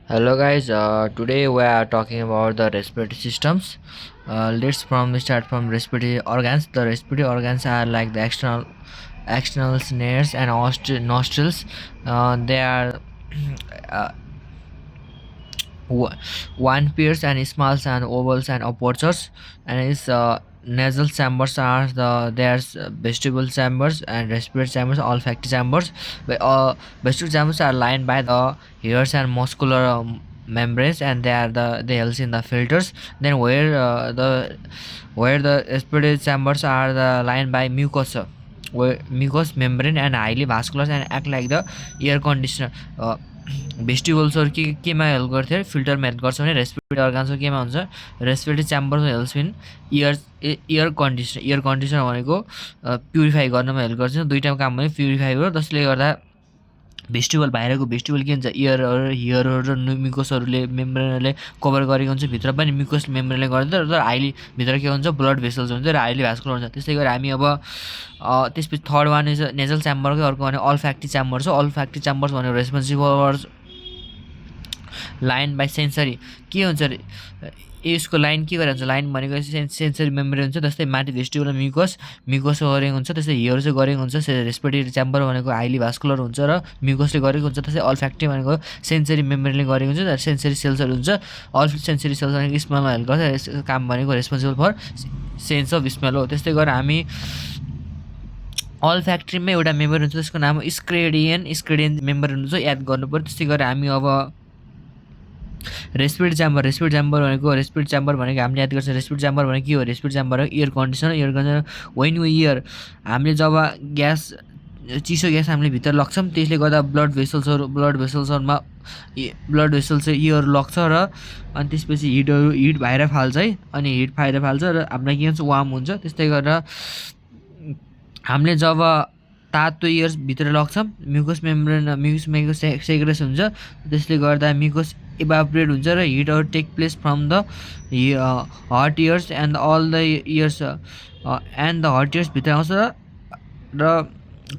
Hello guys, today we are talking about the respiratory systems. Let's start from respiratory organs. The respiratory organs are like the external snares and nostrils. They are uh, w- one pairs and smalls and ovals and apertures, and its nasal chambers are there's vestibule chambers and respiratory chambers, olfactory chambers. Vestibule chambers are lined by the hairs and muscular membranes, and they help in the filters. Then where the respiratory chambers are lined by mucosa, where mucous membrane and highly vascular and act like the air conditioner. भेस्टिबल्सहरू केमा help गर्थ्यो अरे फिल्टरमा help गर्छ भने respiratory अर्गान्सहरू केमा हुन्छ respiratory chamber helps in air conditioner भनेको purify गर्नमा help गर्छ दुईवटा काम भने प्युरिफाई हो जसले गर्दा बाहिरको भेस्टिबल के हुन्छ इयरहरू हियरहरू र म्युकसहरूले मेम्ब्रेनले कभर गरेको हुन्छ भित्र पनि म्युकस मेम्ब्रेनले गर्दा र हाइली भित्र के हुन्छ ब्लड भेसल्स हुन्छ र हाइली भास्कुलर हुन्छ त्यस्तै गरी हामी अब त्यसपछि थर्ड वान इज नेजल च्याम्बरकै अर्को भने अल्फ्याक्टी च्याम्बर छ अल्फ्याक्टी च्याम्बर्स भनेको रेस्पोन्सिबल लाइन बाई सेन्सरी के हुन्छ अरे यसको लाइन के गरेर हुन्छ लाइन भनेको सेन्सरी मेमोरी हुन्छ जस्तै माथि भेस्टिबुल म्युकस गरेको हुन्छ त्यस्तै हियर चाहिँ गरेको हुन्छ रेस्पिरेटरी च्याम्बर भनेको हाइली भास्कुलर हुन्छ र म्युकसले गरेको हुन्छ त्यस्तै अल्फ्याक्टी भनेको सेन्सरी मेमोरीले गरेको हुन्छ र सेन्सरी सेल्सहरू हुन्छ अल सेन्सरी सेल्स भनेको स्मेलमा हेल्प गर्छ काम भनेको responsible for sense of smell हो त्यस्तै गरेर हामी अल्फ्याक्ट्रीमा एउटा मेम्बर हुन्छ त्यसको नाम स्क्रेडियन मेम्बर हुन्छ याद गर्नु पर्यो त्यस्तै गरेर हामी अब रेस्पिरेटरी च्याम्बर भनेको हामीले याद गर्छ रेस्पिरेटरी च्याम्बर भनेको के हो रेस्पिरेटरी च्याम्बर हो air conditioner when you year हामीले जब चिसो ग्यास हामीले भित्र लग्छौँ त्यसले गर्दा ब्लड भेसल्सहरूमा ब्लड भेसल्स इयर लग्छ र अनि त्यसपछि हिट भएर फाल्छ है अनि हिट भएर फाल्छ र हामीलाई के हुन्छ वार्म हुन्छ त्यस्तै गरेर हामीले जब तातो इयर्स भित्र लग्छौँ म्युकस सेग्रेसन हुन्छ त्यसले गर्दा म्युकस इभापोरेट हुन्छ र हिटहरू take place from the hot airs and all the airs and the hot airs भित्र आउँछ र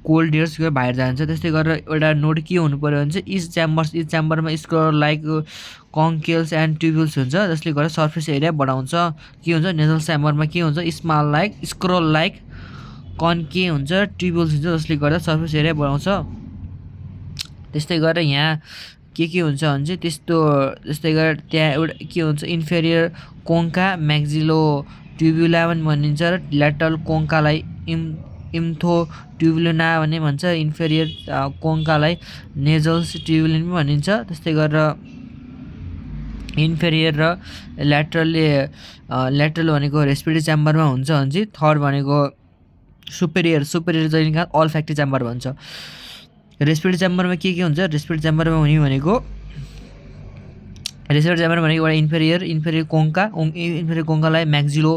कोल्ड इयर्स बाहिर जान्छ त्यस्तै गरेर एउटा नोट के हुनु पऱ्यो भने चाहिँ इच च्याम्बरमा scroll like conchals and tubules हुन्छ जसले गर्दा सर्फेस एरिया बढाउँछ के हुन्छ नेजल च्याम्बरमा के हुन्छ स्मल लाइक स्क्रोल लाइक कन्के हुन्छ ट्युब्युल्स हुन्छ जसले गर्दा सर्फेस एरिया बढाउँछ त्यस्तै गरेर यहाँ के हुन्छ भने चाहिँ त्यस्तो जस्तै गरेर त्यहाँ एउटा के हुन्छ इन्फेरियर कोङ्का म्याक्जिलो ट्युब्युला पनि भनिन्छ र ल्याटरल कोङ्कालाई इम्थो ट्युब्युलिना भन्ने भन्छ इन्फेरियर कोङ्कालाई नेजल्स ट्युब्युलिन पनि भनिन्छ त्यस्तै गरेर इन्फेरियर र ल्याटरल भनेको रेस्पिरेटरी च्याम्बरमा हुन्छ भने चाहिँ थर्ड भनेको सुपेरियर चाहिँ अल्फ्याक्टरी च्याम्बर भन्छ रेस्पिरेटरी च्याम्बरमा के हुन्छ रेस्पिरेटरी च्याम्बरमा हुने भनेको एउटा इन्फेरियर कोङ्कालाई म्याक्जिलो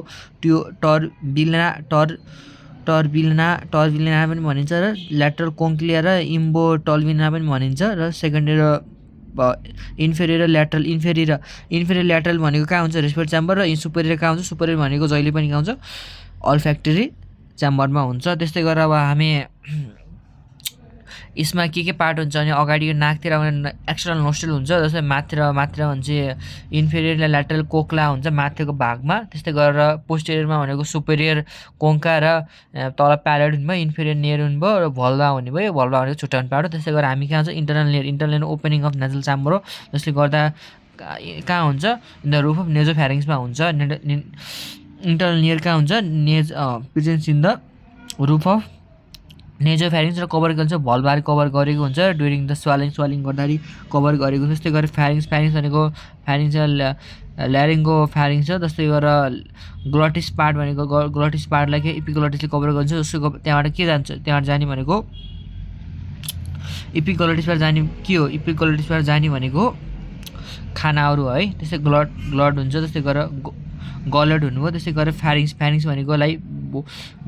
टर्बिलिना पनि भनिन्छ र ल्याटरल कोङ्क्लिया र इम्बोटल्बिना पनि भनिन्छ र सेकेन्डरी इन्फेरियर ल्याटरल भनेको कहाँ हुन्छ रेस्पिरेटरी च्याम्बर र सुपेरियर कहाँ हुन्छ सुपेरियर भनेको जहिले पनि कहाँ हुन्छ अल्फ्याक्टरी च्याम्बरमा हुन्छ त्यस्तै गरेर अब हामी यसमा के पार्ट हुन्छ भने अगाडि नाकतिर एक्सटर्नल नोस्ट्रल हुन्छ जस्तै माथितिर भने इन्फेरियर ल्याटरल कोक्ला हुन्छ माथिको भागमा त्यस्तै गरेर पोस्टेरियरमा भनेको सुपेरियर कोङ्का र तल प्यालेट हुनुभयो इन्फेरियर नियर हुनुभयो र भल्भा हुने भयो भल्भा भनेको छुट्याउनु पार्ट त्यस्तै गरेर हामी कहाँ हुन्छ internal layer opening of nasal chamber हो जसले गर्दा कहाँ हुन्छ इन द रुफ अफ नेजोफ्यारिङ्समा हुन्छ इन्टरनल नियर कहाँ हुन्छ presence in the roof of nasopharynx र कभर गर्छ भल्भाले कभर गरेको हुन्छ ड्युरिङ द स्वालिङ गर्दाखेरि कभर गरेको हुन्छ त्यस्तै गरेर फ्यारिङ्स भनेको फ्यारिङ्स ल्यारिङ्गो फ्यारिङ्स छ त्यस्तै गरेर ग्लटिस पार्ट भनेको ग्लटिस पार्टलाई के इपिग्लटिसले कभर गर्छ जसको त्यहाँबाट के जान्छ त्यहाँबाट जाने भनेको इपिग्लटिसबाट जाने के हो इपिग्लटिसबाट जाने भनेको खानाहरू है त्यस्तै ग्लड हुन्छ त्यस्तै गरेर गलेट हुनुभयो त्यस्तै गरेर फ्यारिङ्स भनेको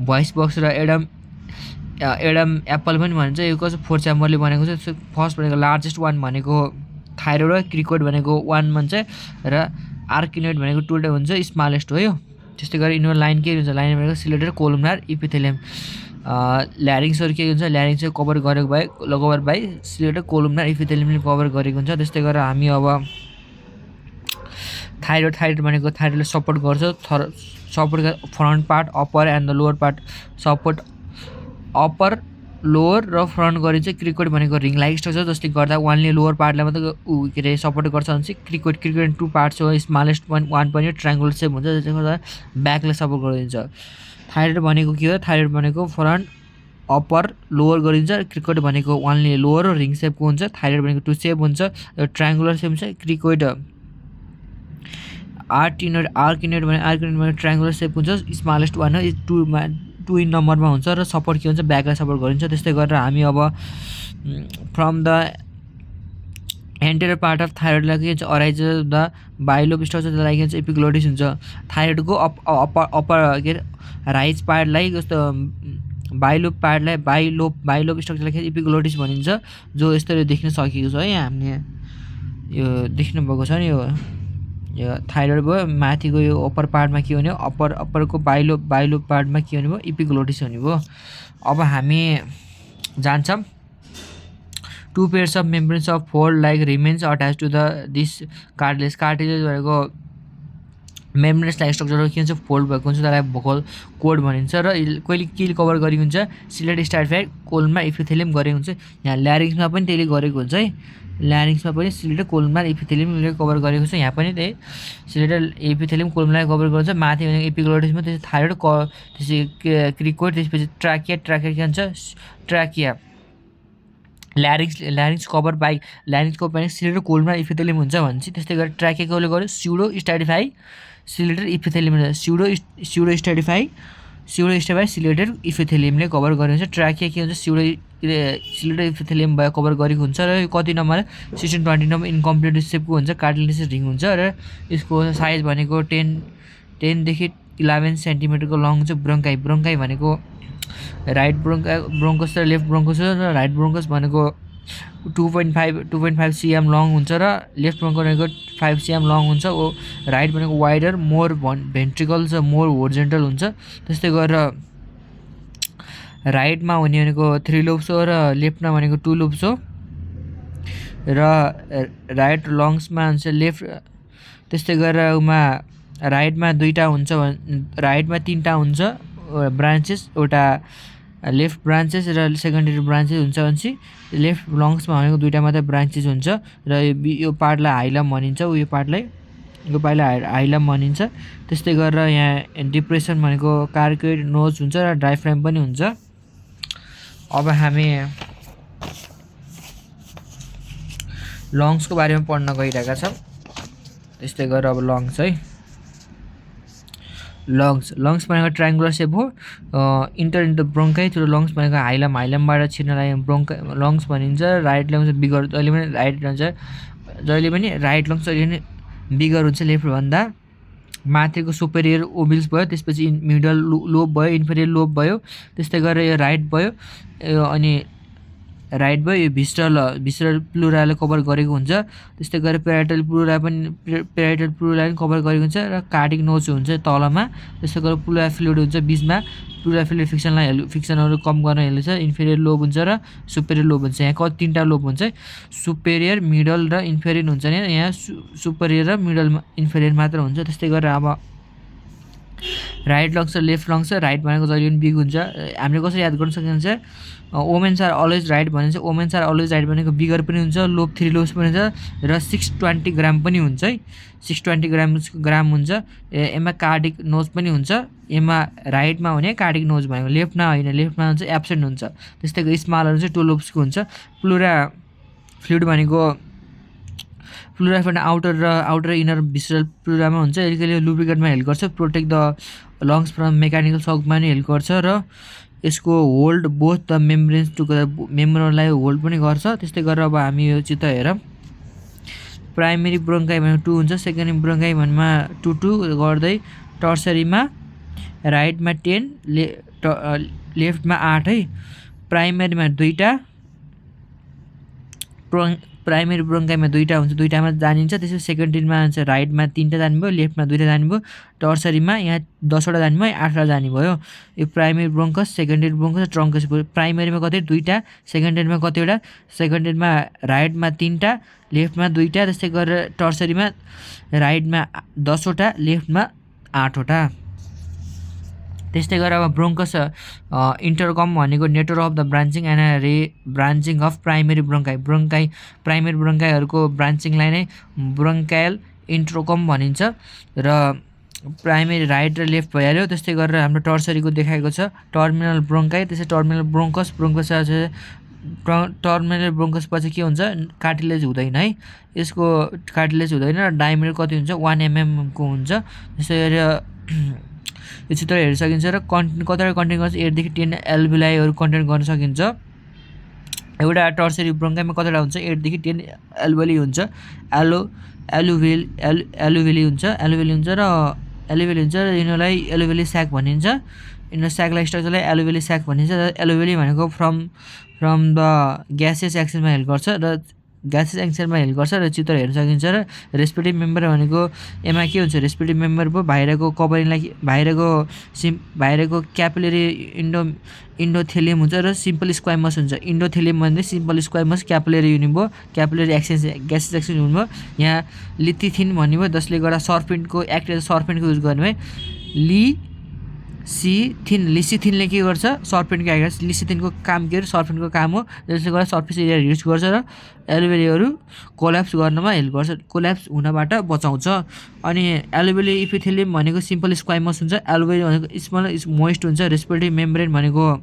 भोइस बक्स र एडम एप्पल पनि भनिन्छ यो कसो फोर च्याम्बरले बनेको छ फर्स्ट भनेको लार्जेस्ट वान भनेको थाइरोइड र क्रिकोइड भनेको वान भन्छ र आर्किनोइड भनेको टुवटा हुन्छ स्मलेस्ट हो यो त्यस्तै गरेर यिनीहरू लाइन के हुन्छ लाइन भनेको सिलेटर कोलुमनार इपिथेलियम ल्यारिङ्सहरू के हुन्छ ल्यारिङ्स कभर गरेको भए कभर बाई सिलेटर कोलुमनार इपिथेलियमले कभर गरेको हुन्छ। त्यस्तै गरेर हामी अब थाइरोइड भनेको थाइरोइडले सपोर्ट गर्छ support front part upper and the lower part support upper lower र फ्रन्ट गरिन्छ। क्रिकोइड भनेको रिङ लाइक स्ट्रक्चर जसले गर्दा वानले लोवर पार्टलाई मात्रै के अरे सपोर्ट गर्छ भने चाहिँ क्रिकोइड 2 पार्ट्स हो। स्मलेस्ट वान पनि ट्रायङ्गुलर सेप हुन्छ जसले गर्दा ब्याकलाई सपोर्ट गरिदिन्छ। थाइरोइड भनेको के हो थाइरोइड भनेको फ्रन्ट अप्पर लोवर गरिन्छ। क्रिकोइड भनेको वानले लोवर र रिङ सेपको हुन्छ। थाइरोइड भनेको 2 सेप हुन्छ ट्रायङ्गुलर सेप हुन्छ। क्रिकोइड आर्किनोइड भने ट्रायङ्गुलर सेप हुन्छ। स्मलेस्ट वान हो 2 इन नम्बरमा हुन्छ र सपोर्ट के हुन्छ ब्याकलाई सपोर्ट गरिन्छ। त्यस्तै गरेर हामी अब from the anterior part of थाइरोइडलाई के हुन्छ अराइज द बाइलोब स्ट्रक्चर त्यसलाई के हुन्छ एपिग्लोटिस हुन्छ। थाइरोइडको अप्पर के अरे राइज पार्टलाई जस्तो बाइलोब पार्टलाई बाइलोब स्ट्रक्चरलाई के एपिग्लोटिस भनिन्छ जो यस्तरी देख्न सकिएको छ है। हामीले यो देख्नु भएको छ नि यो थाइरोइड भयो माथिको यो अप्पर पार्टमा के हुने अप्परको बाइलोब पार्टमा के हुने भयो एपिग्लोटिस हुने भयो। अब हामी जान्छौँ 2 pairs of membranes of fold like remains attach to the this cartilage भनेको मेम्ब्रेन्स लाइक स्ट्रक्चर के हुन्छ फोल्ड भएको हुन्छ त्यसलाई भोकल कोड भनिन्छ र कहिले के कभर गरेको हुन्छ सिलेट स्ट्राटिफाइड कोलुमनार इपिथेलियम गरेको हुन्छ। यहाँ ल्यारिङ्समा पनि त्यसले गरेको हुन्छ है। ल्यारिङ्समा पनि सिलेटर कोलुमनार इपिथेलियमले कभर गरेको छ। यहाँ पनि त्यही सिलेटर इपिथेलियम कोलुमनार कभर गर्छ। माथि भनेको एपिग्लोटिसमा त्यसपछि थाइरोइड त्यसपछि क्रिकोइड त्यसपछि ट्राकिया के भन्छ ट्राकिया ल्यारिङ्स कभर बाई ल्यारिङ्सको पनि सिलेटर कोलुमनार इपिथेलियम हुन्छ भन्छ। त्यस्तै गरेर ट्राकियाकोले गर्यो स्युडो स्ट्राटिफाई सिलेटर इपिथेलियम स्युडो स्ट्राटिफाई सिलेटर इपिथेलियमले कभर गरेको हुन्छ। ट्राकिया के हुन्छ सिलेटर इपिथेलियम भयो कभर गरेको हुन्छ र यो कति नम्बर 16-20 नम्बर इन्कम्प्लिट सेपको हुन्छ कार्टिलेजियस रिङ हुन्छ र यसको साइज भनेको 10 देखि 11 सेन्टिमिटरको लङ हुन्छ। ब्रोङ्काई भनेको राइट ब्रोङ्कस र लेफ्ट ब्रोङ्कस र राइट ब्रोङ्कस भनेको 2.5 cm लङ हुन्छ र लेफ्ट ब्रोङ्कस भनेको 5 cm लङ हुन्छ। राइट भनेको वाइडर मोर भेन्ट्रिकल छ मोर होरिजेन्टल हुन्छ। त्यस्तै गरेर राइटमा हुने भनेको 3 लोब्स हो र लेफ्टमा भनेको 2 लोब्स हो र राइट लङ्समा हुन्छ लेफ्ट। त्यस्तै गरेर उमा राइटमा 2टा हुन्छ राइटमा 3टा हुन्छ ब्रान्चेस एउटा लेफ्ट ब्रान्चेस र सेकेन्डरी ब्रान्चेस हुन्छ भनेपछि लेफ्ट लङ्समा भनेको 2टा मात्रै ब्रान्चेस हुन्छ र यो पार्टलाई हाइलम भनिन्छ यो पार्टलाई हाइलम भनिन्छ। त्यस्तै गरेर यहाँ डिप्रेसन भनेको कार्कोइड नोज हुन्छ र डायफ्राम पनि हुन्छ। अब हामी लङ्सको बारेमा पढ्न गइरहेका छौँ। त्यस्तै गरेर अब लङ्स है लङ्स भनेको ट्रायङ्गुलर सेप हो enter in the bronchi through lungs भनेको हाइलमबाट छिर्नलाई लङ्स भनिन्छ। राइट लङ्स बिगर जहिले पनि राइट लङ्स जहिले पनि बिगर हुन्छ लेफ्टभन्दा। माथिको सुपेरियर ओबिल्स भयो त्यसपछि मिडल लोब भयो इन्फेरियर लोब भयो। त्यस्तै गरेर यो राइट भयो यो भिस्रल प्लुराले कभर गरेको हुन्छ। त्यस्तै गरेर पेराइटल प्लुरा पनि कभर गरेको हुन्छ र कार्डिक नोज हुन्छ तलमा। त्यस्तै गरेर प्लुरा फ्लुइड हुन्छ बिचमा प्लुरा फ्लुइड फिक्सनहरू कम गर्न हेर्छ। इन्फेरियर लोब हुन्छ र सुपेरियर लोब हुन्छ। यहाँ 3टा लोब हुन्छ सुपेरियर मिडल र इन्फेरियर हुन्छ नि यहाँ सुपेरियर र मिडल इन्फेरियर मात्र हुन्छ। त्यस्तै गरेर अब राइट लङ्स र लेफ्ट लङ्स राइट भनेको जहिले पनि बिग हुन्छ। हामीले कसरी याद गर्न सकिन्छ वोमेन्स आर अलवेज राइट भनिन्छ। वोमेन्स आर अलवेज राइट भनेको बिगर पनि हुन्छ लोब 3 लोब्स पनि हुन्छ र 620 ग्राम पनि हुन्छ है 620 ग्राम हुन्छ। यसमा कार्डिक नोज पनि हुन्छ। यसमा राइटमा हुने कार्डिक नोज भनेको लेफ्टमा होइन लेफ्टमा हुन्छ एब्सेन्ट हुन्छ। त्यस्तै गरी स्मलहरू चाहिँ 2 लोब्सको हुन्छ। प्लुरा फ्लुइड भनेको pleura fluid outer inner visceral प्लुरामा हुन्छ। यसले लुब्रिकेटमा हेल्प गर्छ protect the lungs from mechanical सकमा नि हेल्प गर्छ र यसको hold both the membranes together मेम्ब्रेनलाई होल्ड पनि गर्छ। त्यस्तै गरेर अब हामी यो चित्र हेरौँ प्राइमेरी ब्रोङ्काई भनेको 2 हुन्छ। सेकेन्डरी ब्रोङ्काई भनेमा 2 गर्दै टर्सरीमा राइटमा 10 लेफ्टमा 8 है। प्राइमेरीमा 2टा प्राइमेरी ब्रोङ्काइमा 2टा हुन्छ, 2टामा जानिन्छ। त्यसपछि सेकेन्डरीमा हुन्छ राइटमा 3टा जाने भयो, लेफ्टमा 2टा जाने भयो, टर्सरीमा यहाँ 10वटा जाने भयो, 8वटा जाने भयो। यो प्राइमेरी ब्रोङ्कस, सेकेन्डरी ब्रोङ्कस, ट्रङ्कस भयो। प्राइमेरीमा कति 2टा, सेकेन्डरीमा कतिवटा, सेकेन्डरीमा राइटमा 3टा, लेफ्टमा 2टा, त्यस्तै गरेर टर्सरीमा राइटमा 10वटा, लेफ्टमा 8वटा। त्यस्तै गरेर अब ब्रोङ्कस इन्टरकम भनेको network of the branching and branching of primary bronchi primary ब्रोङ्काइहरूको ब्रान्चिङलाई नै ब्रोङ्कायल इन्टरकम भनिन्छ। र प्राइमेरी राइट र लेफ्ट भइहाल्यो। त्यस्तै गरेर हाम्रो टर्सरीको देखाएको छ टर्मिनल ब्रोङ्काई, त्यसै टर्मिनल ब्रोङ्कस टर्मिनल ब्रोङ्कस पछि के हुन्छ, कार्टिलेज हुँदैन है, यसको कार्टिलेज हुँदैन र डायमिटर कति हुन्छ 1 mm को हुन्छ। त्यसै गरेर यो चित्र हेर्न सकिन्छ र कतिवटा कन्टेन गर्छ 8 देखि 10 एल्भुलाईहरू कन्टेन गर्न सकिन्छ। एउटा टर्सरी ब्रोङ्काइमा कतिवटा हुन्छ 8 देखि 10 एल्भुली हुन्छ, एलुभेली हुन्छ र यिनीहरूलाई एलुभेली स्याक भनिन्छ। यिनीहरू स्याकलाई स्ट्रक्चरलाई एलुभेली स्याक भनिन्छ। र एलुभेली भनेको फ्रम द ग्यासियस एक्सनमा हेल्प गर्छ र ग्यासियस एक्सनमा हेल्प गर्छ र चित्र हेर्न सकिन्छ। र रेस्पिरेटरी मेम्बर भनेको एमा के हुन्छ, रेस्पिरेटरी मेम्बर भयो, बाहिरको कभरिङलाई बाहिरको क्यापिलरी इन्डोथेलियम हुन्छ र सिम्पल स्क्वाइमस हुन्छ। इन्डोथेलियम भने सिम्पल स्क्वाइमस, क्यापिलरी युनि भयो, क्यापिलरी एक्सचेन्ज ग्यासियस एक्सचेन्ज हुनुभयो। यहाँ लिथिथिन भन्ने भयो, जसले गर्दा सर्पेन्टको एक्ट एज सर्पेन्टको युज गर्ने भयो। लिसिथिनले के गर्छ, सर्पेन्टको एक्ट, लिसिथिनको काम के हो, सर्पेन्टको काम हो, जसले गर्दा सर्फेस एरिया रिड्युस गर्छ र एलुभेलीहरू कोल्याप्स गर्नमा हेल्प गर्छ, कोल्याप्स हुनबाट बचाउँछ। अनि एलुभेली इपिथेलियम भनेको सिम्पल स्क्वाइमस हुन्छ, एलुभेली भनेको स्मल मोइस्ट हुन्छ। रेस्पिरेटरी मेम्ब्रेन भनेको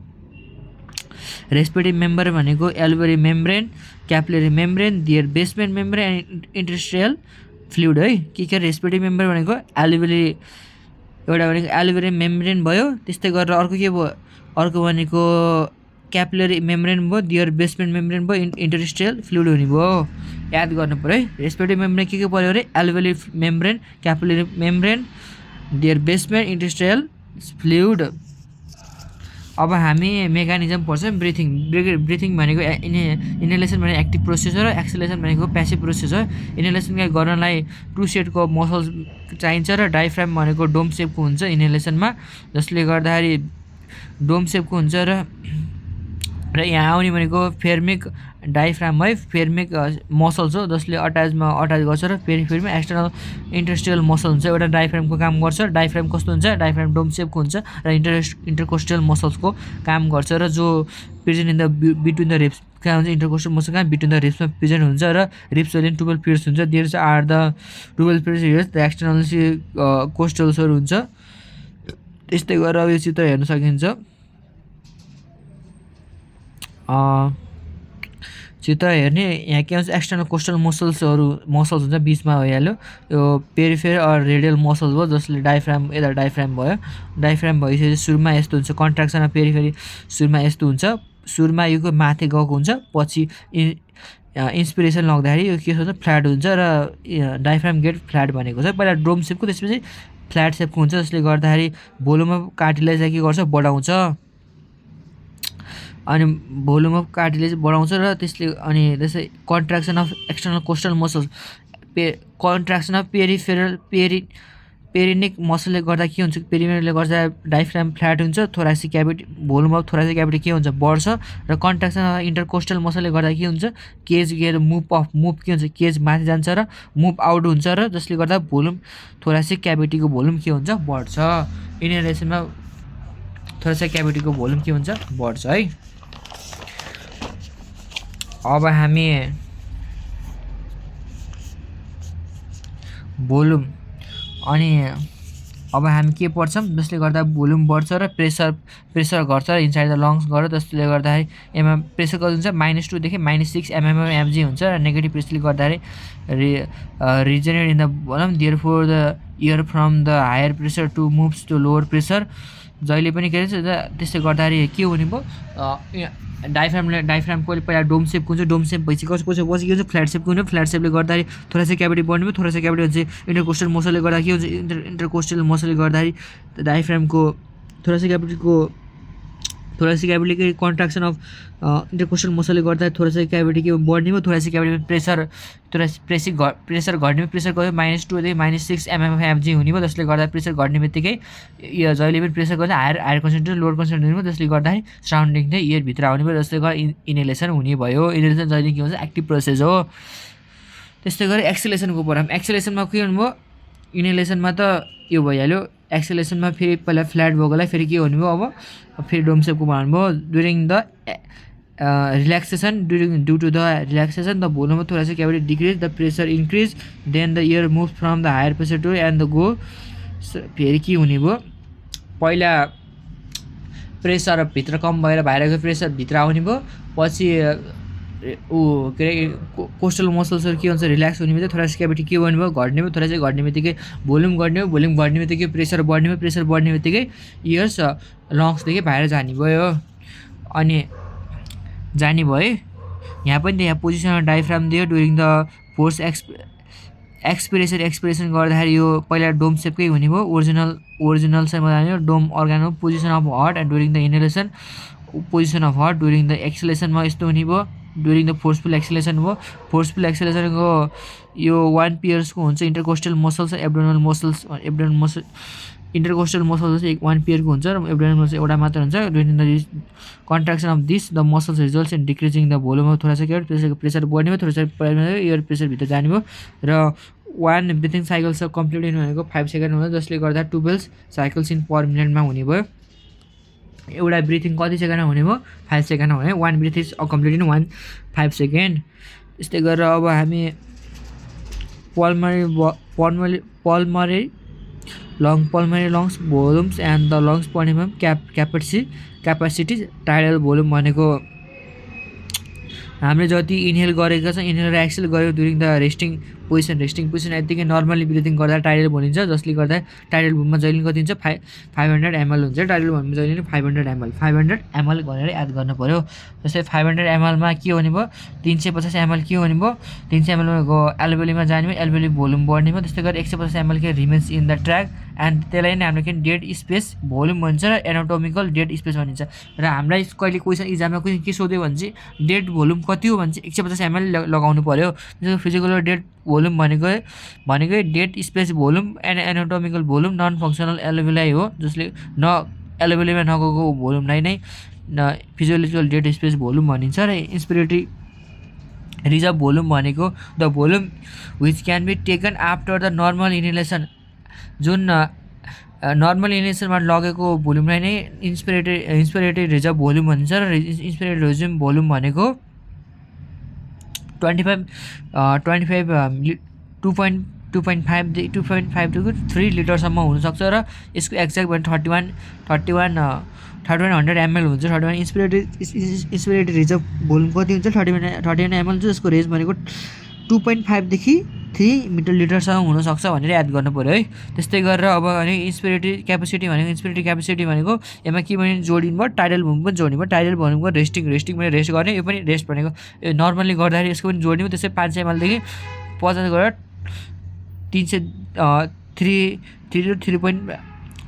alveoli membrane, capillary membrane, their basement membrane and interstitial fluid है। के रेस्पिरेटरी मेम्ब्रेन भनेको एउटा भनेको एलुभेली मेम्ब्रेन भयो। त्यस्तै गरेर अर्को के भयो, अर्को भनेको क्यापिलरी मेम्ब्रेन भयो, दियर बेसमेन्ट मेम्ब्रेन भयो, इन्टरस्टिशियल फ्लुइड हुने भयो। याद गर्नु पऱ्यो है, रेस्पिरेटरी मेम्ब्रेन के पऱ्यो अरे, एलुभेली membrane, capillary membrane, their basement, इन्टरस्टिशियल fluid. अब हामी मेकानिजम पढ्छौँ। ब्रिथिङ भनेको इनहेलेसन भनेको एक्टिभ प्रोसेस हो र एक्सेलेसन भनेको प्यासिभ प्रोसेस हो। इनहेलेसन गर्नलाई 2 सेटको मसल्स चाहिन्छ र डायफ्राम भनेको डोम सेपको हुन्छ इनहेलेसनमा, जसले गर्दाखेरि डोम सेपको हुन्छ र यहाँ आउने भनेको फेर्मिक डायफ्राम है, फेर्मिक मसल्स हो, जसले अट्याच गर्छ र पेरिफेरीमा एक्सटर्नल इन्टरस्टिशियल मसल हुन्छ। एउटा डायफ्रामको काम गर्छ। डायफ्राम कस्तो हुन्छ, डायफ्राम डोम सेपको हुन्छ र इन्टरकोस्टल मसल्सको काम गर्छ र जो present in the between the ribs कहाँ हुन्छ, इन्टरकोस्टल मसल कहाँ बिट्विन द रिब्समा प्रेजेन्ट हुन्छ र रिब्स अहिले 12 पेयर्स हुन्छ। There are the 12 pairs the external कोस्टल्सहरू हुन्छ। त्यस्तै गरेर अब यो चित्र हेर्न सकिन्छ। चित्र हेर्ने यहाँ के हुन्छ, एक्सटर्नल कोस्टल मसल्स हुन्छ, बिचमा भइहाल्यो। यो पेरिफेरल अर रेडियल मसल्स भयो, जसले डायफ्राम भयो। डायफ्राम भइसकेपछि सुरुमा यस्तो हुन्छ, कन्ट्राक्सन अफ पेरिफेरी सुरुमा यस्तो हुन्छ, सुरुमा यो माथि गएको हुन्छ, पछि इन्सपिरेसन लाग्दाखेरि यो के हुन्छ, फ्ल्याट हुन्छ र डायफ्राम गेट फ्ल्याट भनेको छ। पहिला डोम सेपको, त्यसपछि फ्ल्याट सेपको हुन्छ, जसले गर्दाखेरि भोल्युम अफ कार्टिलेजलाई के गर्छ, बढाउँछ। अनि भोल्युम अफ कार्टिलेज बढाउँछ र त्यसै contraction of external costal muscles, contraction of phrenic मसलले गर्दा के हुन्छ, पेरिमेरले गर्दा डायफ्राम फ्ल्याट हुन्छ, thoracic cavity volume of thoracic cavity के हुन्छ, बढ्छ र कन्ट्राक्सन अफ इन्टरकोस्टल मसलले गर्दा के हुन्छ, केज मुभ के हुन्छ, केज माथि जान्छ र मुभ आउट हुन्छ र जसले गर्दा भोल्युम थोरासिक क्याभिटीको भोल्युम के हुन्छ, बढ्छ। इनहेलेसनमा थोरासिक क्याभिटीको भोल्युम के हुन्छ, बढ्छ है। अब हामी भोल्युम अनि अब हामी के पढ्छौँ, जसले गर्दा भोल्युम बढ्छ र प्रेसर घट्छ र इनसाइड द लङ्स गर्छ, जसले गर्दाखेरि एमा प्रेसर कति हुन्छ, -2 देखि -6 mmHg हुन्छ र नेगेटिभ प्रेसरले गर्दाखेरि रिजनेट इन द भनौँ, there for the air from the higher pressure to moves to lower pressure. जहिले पनि के भन्छ, त्यसले गर्दाखेरि के हुने भयो, डायफ्रामको पहिला डोम सेपको हुन्छ, डोम सेप भइसक्यो, पछि के हुन्छ, फ्ल्याट सेपको हुन्छ। फ्ल्याट सेपले गर्दाखेरि थोरासिक क्याभिटी बढ्ने भयो, थोरासिक क्याभिटी हुन्छ इन्टरकोस्टल मसलले गर्दा के हुन्छ, इन्टरकोस्टल मसलले गर्दाखेरि डायफ्रामको थोरासिक क्याभिटीको थोरेसिक क्याभिटीकै कन्ट्राक्सन अफ इन्टरकोस्टल मसलले गर्दा थोरेसिक क्याभिटी के बढ्ने भयो, थोरेसिक क्याभिटीमा प्रेसर घट्ने भयो, प्रेसर गयो -2 देखि -6 mmFg हुने भयो, जसले गर्दा प्रेसर घट्ने बित्तिकै यो जहिले पनि प्रेसर गर्दा हायर कन्सन्ट्रेसन लोवर कन्सन्ट्रेसन हुने भयो, जसले गर्दाखेरि सराउन्डिङ चाहिँ एयर भित्र आउने भयो, जसले गर्दा इनहेलेसन हुने भयो। इनहेलेसन जहिले के हुन्छ एक्टिभ प्रोसेस हो। त्यस्तै गरी एक्सेलेसनको प्रब्लम, एक्सेलेसनमा के हुनुभयो इनहेलेसनमा त यो भइहाल्यो, एक्सेलेसनमा फेरि पहिला फ्ल्याट भएकोलाई फेरि के हुने भयो अब फेरि डोम सेपको भन्नुभयो। During the relaxation due to the relaxation the volume of thoracic cavity decrease, the pressure increase, then the air move from the higher pressure to and the go. फेरि के हुने भयो पहिला प्रेसर भित्र कम भएर बाहिरको प्रेसर भित्र आउने भयो, पछि के अरे कोस्टल मसल्सहरू के हुन्छ रिल्याक्स हुने बित्तिकै थोरेसिक क्याभिटी के बन्ने भयो घट्ने भयो, थोरेसिक घट्ने बित्तिकै भोल्युम घट्ने भयो, भोल्युम घट्ने बित्तिकै प्रेसर बढ्ने भयो, प्रेसर बढ्ने बित्तिकै एयर्स लङ्सदेखि बाहिर जाने भयो। अनि जाने भयो यहाँ पनि यहाँ पोजिसन डायफ्राम दियो ड्युरिङ द फोर्स एक्सपिरेसन गर्दाखेरि यो पहिला डोम सेपकै हुने भयो, ओरिजिनलसम्म जाने डोम अर्गान हो। Position of heart and during the inhalation, position of heart during the एक्सेलेसनमा यस्तो हुने भयो, ड्युरिङ द फोर्सफुल एक्सेलेसन भयो। फोर्सफुल एक्सेलेसनको यो 1 पेयर्सको हुन्छ, intercostal muscles abdominal muscle intercostal muscles 1 पेयरको हुन्छ र एब्डोमिनल मसल एउटा मात्र हुन्छ। During the contraction of this the muscles results in decreasing the volume of thoracic cavity, pressure बढ्ने भयो, थोरेसिक एयर प्रेसर भित्र जाने भयो र 1 ब्रिथिङ साइकल्स कम्प्लिट भनेको 5 सेकेन्ड हुन्छ, जसले गर्दा 12 साइकल्स इन पर मिनटमा हुने भयो। एउटा ब्रिथिङ कति सेकेन्डमा हुने भयो 5 सेकेन्डमा हुने, 1 breath is complete in 5 second. त्यस्तै गरेर अब हामी pulmonary lungs volumes and the lungs पढ्ने भयो। क्यापेसिटी टाइडल भोल्युम भनेको हामीले जति इनहेल गरेको छ, इनहेल र एक्सेल गर्यो ड्युरिङ द रेस्टिङ पोजिसन यतिकै नर्मली ब्रिथिङ गर्दा टाइडल भनिन्छ, जसले गर्दा टाइडल भोल्युममा जहिले कति हुन्छ 500 ml हुन्छ। टाइडल भोल्युममा जहिले 500 ml भनेर याद गर्नु पऱ्यो। जस्तै 500 ml मा के हुने भयो 350 ml के हुने भयो 300 ml मा एल्भेओलीमा जाने भयो, एल्भेओली भोल्युम बढ्ने भयो। त्यस्तै गरी 150 ml के remains in the track and त्यसलाई नै हामीले के डेड स्पेस भोल्युम भन्छ र एनाटोमिकल डेड स्पेस भनिन्छ। र हामीलाई कहिले क्वेसन इक्जाममा के सोध्यो भने चाहिँ डेड भोल्युम कति हो भने चाहिँ 150 ml लगाउनु पऱ्यो। त्यसको फिजिकल डेड भोल्युम भनेकै dead space volume and anatomical volume non functional एल्भेओलाई हो, जसले एल्भेओलीमा नगएको भोल्युमलाई नै फिजियोलोजिकल डेड स्पेस भोल्युम भनिन्छ। र इन्स्पिरेटरी रिजर्भ भोल्युम भनेको the volume which can be taken after the normal inhalation, जुन नर्मल इनहेलेसनमा लगेको भोल्युमलाई नै इन्स्पिरेटरी रिजर्भ भोल्युम भनिन्छ। र इन्स्पिरेटरी रिजर्भ भोल्युम भनेको 2.5 to 3 लिटरसम्म हुनसक्छ र यसको एक्ज्याक्ट भने 3100 ml हुन्छ। 31 इन्स्पिरेटरी रिजर्भ भोल्युम कति हुन्छ 31 ml हुन्छ, जसको रेन्ज भनेको 2.5 देखि 3 मिटर लिटरसम्म हुनसक्छ भनेर याद गर्नु पऱ्यो है। त्यस्तै गरेर अब इन्स्पिरेटरी क्यापेसिटी भनेको यसमा के भने जोडिनु भयो टाइडल भोल्युम पनि जोड्नु भयो। टाइडल भोल्युमको रेस्टिङ भने रेस्ट गर्ने, यो पनि रेस्ट भनेको यो नर्मली गर्दाखेरि यसको पनि जोड्ने भयो। त्यसै 500 ml देखि 50 गरेर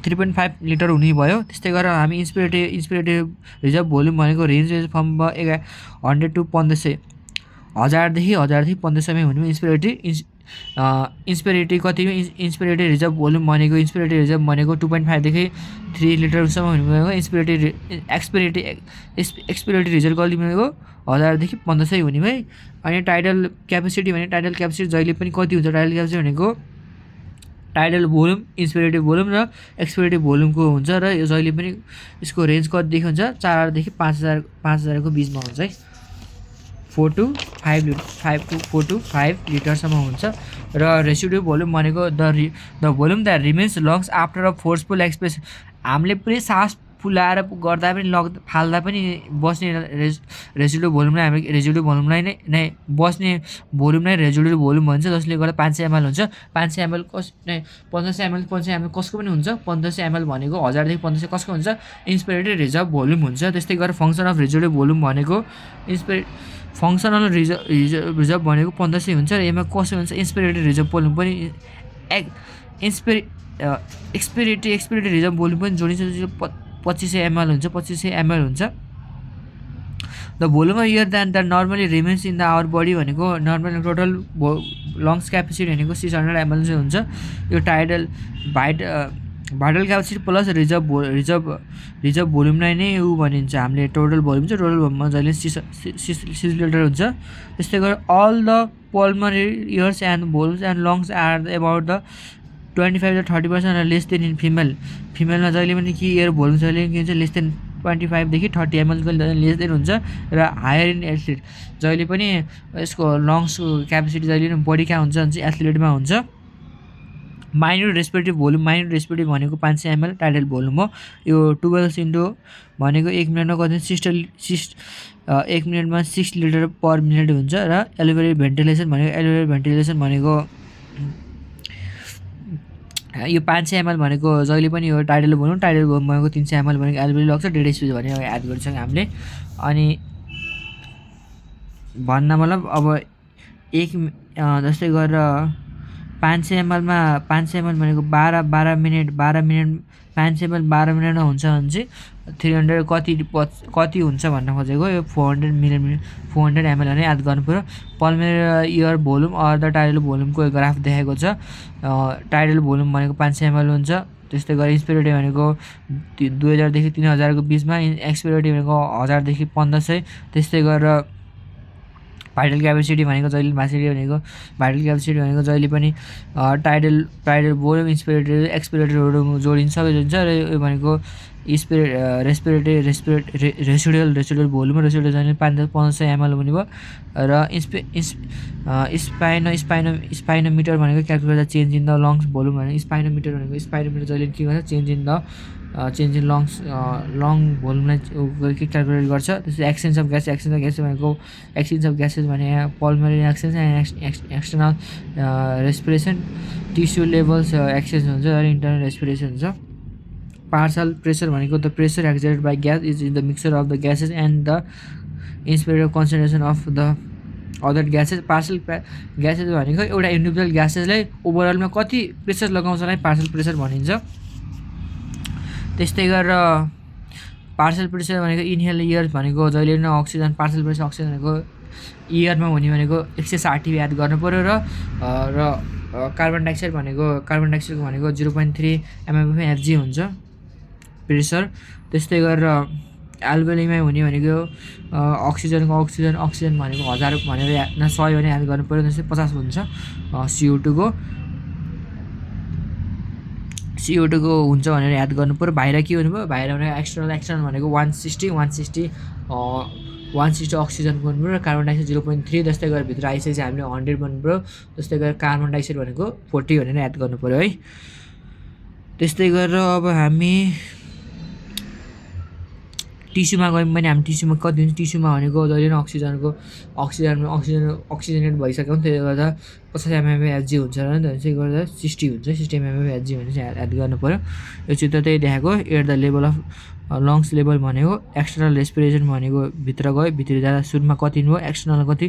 3.5 लिटर हुने भयो। त्यस्तै गरेर हामी इन्स्पिरेटरी रिजर्भ भोल्युम भनेको रेन्ज फ्रम 100 to 1500 1000देखि 1500 हुने भयो। इन्स्पिरेटरी कति इन्स्पिरेटरी रिजर्भ भोल्युम भनेको 2.5 देखि 3 लिटरसम्म हुने भयो। एक्सपिरेटरी रिजर्भ कति भनेको 1000 देखि 1500 हुने भयो। अनि टाइडल क्यापेसिटी जहिले पनि कति हुन्छ टाइडल क्यापेसिटी भनेको टाइडल भोल्युम इन्स्पिरेटरी भोल्युम र एक्सपिरेटरी भोल्युमको हुन्छ र यो जहिले पनि यसको रेन्ज कतिदेखि हुन्छ 4000 देखि 5000 को बिचमा हुन्छ है। 4 to 5 लिटरसम्म हुन्छ। र रेसिड्यु भोल्युम भनेको the volume that remains lungs after a forceful expression, हामीले पुरै सास फुलाएर गर्दा पनि फाल्दा पनि बस्ने रेसिड्यु भोल्युमलाई हामी रेसिड्यु भोल्युमलाई नै बस्ने भोल्युम नै रेसिड्यु भोल्युम भन्छ, जसले गर्दा 500 ml हुन्छ। 500 ml 1500 ml कसको पनि हुन्छ। 1500 ml भनेको 1000 देखि 1500 कसको हुन्छ इन्स्पिरेटरी रिजर्भ भोल्युम हुन्छ। त्यस्तै गरेर फङ्सन अफ रेसिड्यु भोल्युम भनेको फङ्सनल रिजर्भ भनेको 1500 हुन्छ र यसमा कसो हुन्छ इन्स्पिरेटरी रिजर्भ भोल्युम पनि एक्सपिरेटरी रिजर्भ भोल्युम पनि जोडिन्छ। 2500 ml हुन्छ 2500 ml हुन्छ the volume of air than that normally remains in the our body भनेको नर्मली टोटल लङ्स क्यापेसिटी भनेको 600 ml चाहिँ हुन्छ यो tidal vital capacity plus reserve भोल्युमलाई नै ऊ भनिन्छ हामीले टोटल भोल्युम चाहिँ टोटल भोल्युममा जहिले 6 लिटर हुन्छ त्यस्तै गरेर all the pulmonary airs and volumes and lungs are about the 25 to 30% less than in फिमेलमा जहिले पनि कि एयर भोल्युम जहिले के हुन्छ लेस देन 25 देखि 30 ml को लेस देन हुन्छ र हायर इन एथलिट जहिले पनि यसको लङ्सको क्यापेसिटी जहिले पनि बढी कहाँ हुन्छ भने एथलिटमा हुन्छ माइनर रेस्पिरेटरी भोल्युम भनेको 500 ml टाइडल भोल्युम हो यो 12 इन्टु भनेको 1 मिनटमा कति 1 मिनटमा 6 लिटर पर मिनट हुन्छ र एलोभेरी भेन्टिलेसन भनेको यो 500 ml भनेको जहिले पनि यो टाइडल भोल्युम भनेको 300 ml भनेको एलोभेरी लग्छ 1.5 स्पेस भनेको एड गरिसक्यौँ हामीले अनि भन्न मतलब अब जस्तै गरेर 500 ml मा 500 ml भनेको 12 मिनट 500 ml 12 मिनटमा हुन्छ भने चाहिँ 300 कति हुन्छ भन्न खोजेको यो 400 ml नै याद गर्नु पर्यो pulmonary air volume or the tidal भोल्युमको ग्राफ देखाएको छ टाइडल भोल्युम भनेको 500 ml हुन्छ त्यस्तै गरी इन्स्पिरेटरी भनेको 2000 देखि 3000 को बीचमा एक्सपिरेटरी भनेको 1000 देखि 1500 त्यस्तै गरेर भाइटल क्यापेसिटी भनेको जहिले पनि टाइडल भोल्युम इन्स्पिरेटरी एक्सपिरेटरीहरू जोडिन्छ सबै जोडिन्छ र यो भनेको रेसिडुअल भोल्युम जहिले 500 ml हुने भयो र स्पाइनोमिटर भनेको calculate the change in the lungs volume भनेको स्पाइनोमिटर जहिले के गर्छ चेन्ज इन लङ्स लङ भोल्युमलाई के क्याल्कुलेट गर्छ त्यसै एक्सचेन्ज अफ ग्यास भनेको एक्सचेन्ज अफ ग्यासेस भने pulmonary exchange and external respiration tissue levels exchange हुन्छ र इन्टरनल रेस्पिरेसन हुन्छ पार्सल प्रेसर भनेको the pressure exerted by gas is in the mixture of the gases and the inspirator concentration of the other gases parcel gases भनेको एउटा individual ग्यासेसलाई ओभरअलमा कति pressure लगाउँछलाई parcel pressure भनिन्छ त्यस्तै गरेर पार्सल प्रेसर भनेको inhale year भनेको जहिले पनि अक्सिजन पार्सल प्रेसर अक्सिजन भनेको इयरमा हुने भनेको 160 याद गर्नु पर्यो र कार्बन डाइअक्साइड भनेको 0.3 mmHg हुन्छ प्रेसर त्यस्तै गरेर एल्भेओलीमा हुने भनेको अक्सिजन भनेको 1000 भनेर 100 भने याद गर्नु पर्यो जस्तै 50 हुन्छ CO2 को हुन्छ भनेर याद गर्नु पर्यो बाहिर के हुनु भयो बाहिर भनेको एक्सटर्नल भनेको 160 अक्सिजनको हुनु पर्यो कार्बन डाइअक्साइड 0.3 जस्तै गरेर भित्र आइसकेपछि हामीले 100 भन्नु पर्यो त्यस्तै गरेर कार्बन डाइअक्साइड भनेको 40 भनेर याद गर्नु पर्यो है त्यस्तै गरेर अब हामी टिस्युमा गयौँ भने हामी टिस्युमा कति हुन्छ टिस्युमा भनेको जहिले पनि अक्सिजनेट भइसक्यो नि त्यसले गर्दा 50 mmHg हुन्छ र त्यसले गर्दा 60 हुन्छ 60 mmHg भने चाहिँ याद गर्नु पर्यो यो चित्र त्यही देखाएको at the level of lungs level भनेको एक्सटर्नल रेस्पिरेसन भनेको भित्र जाँदा सुरुमा कति भयो एक्सटर्नल कति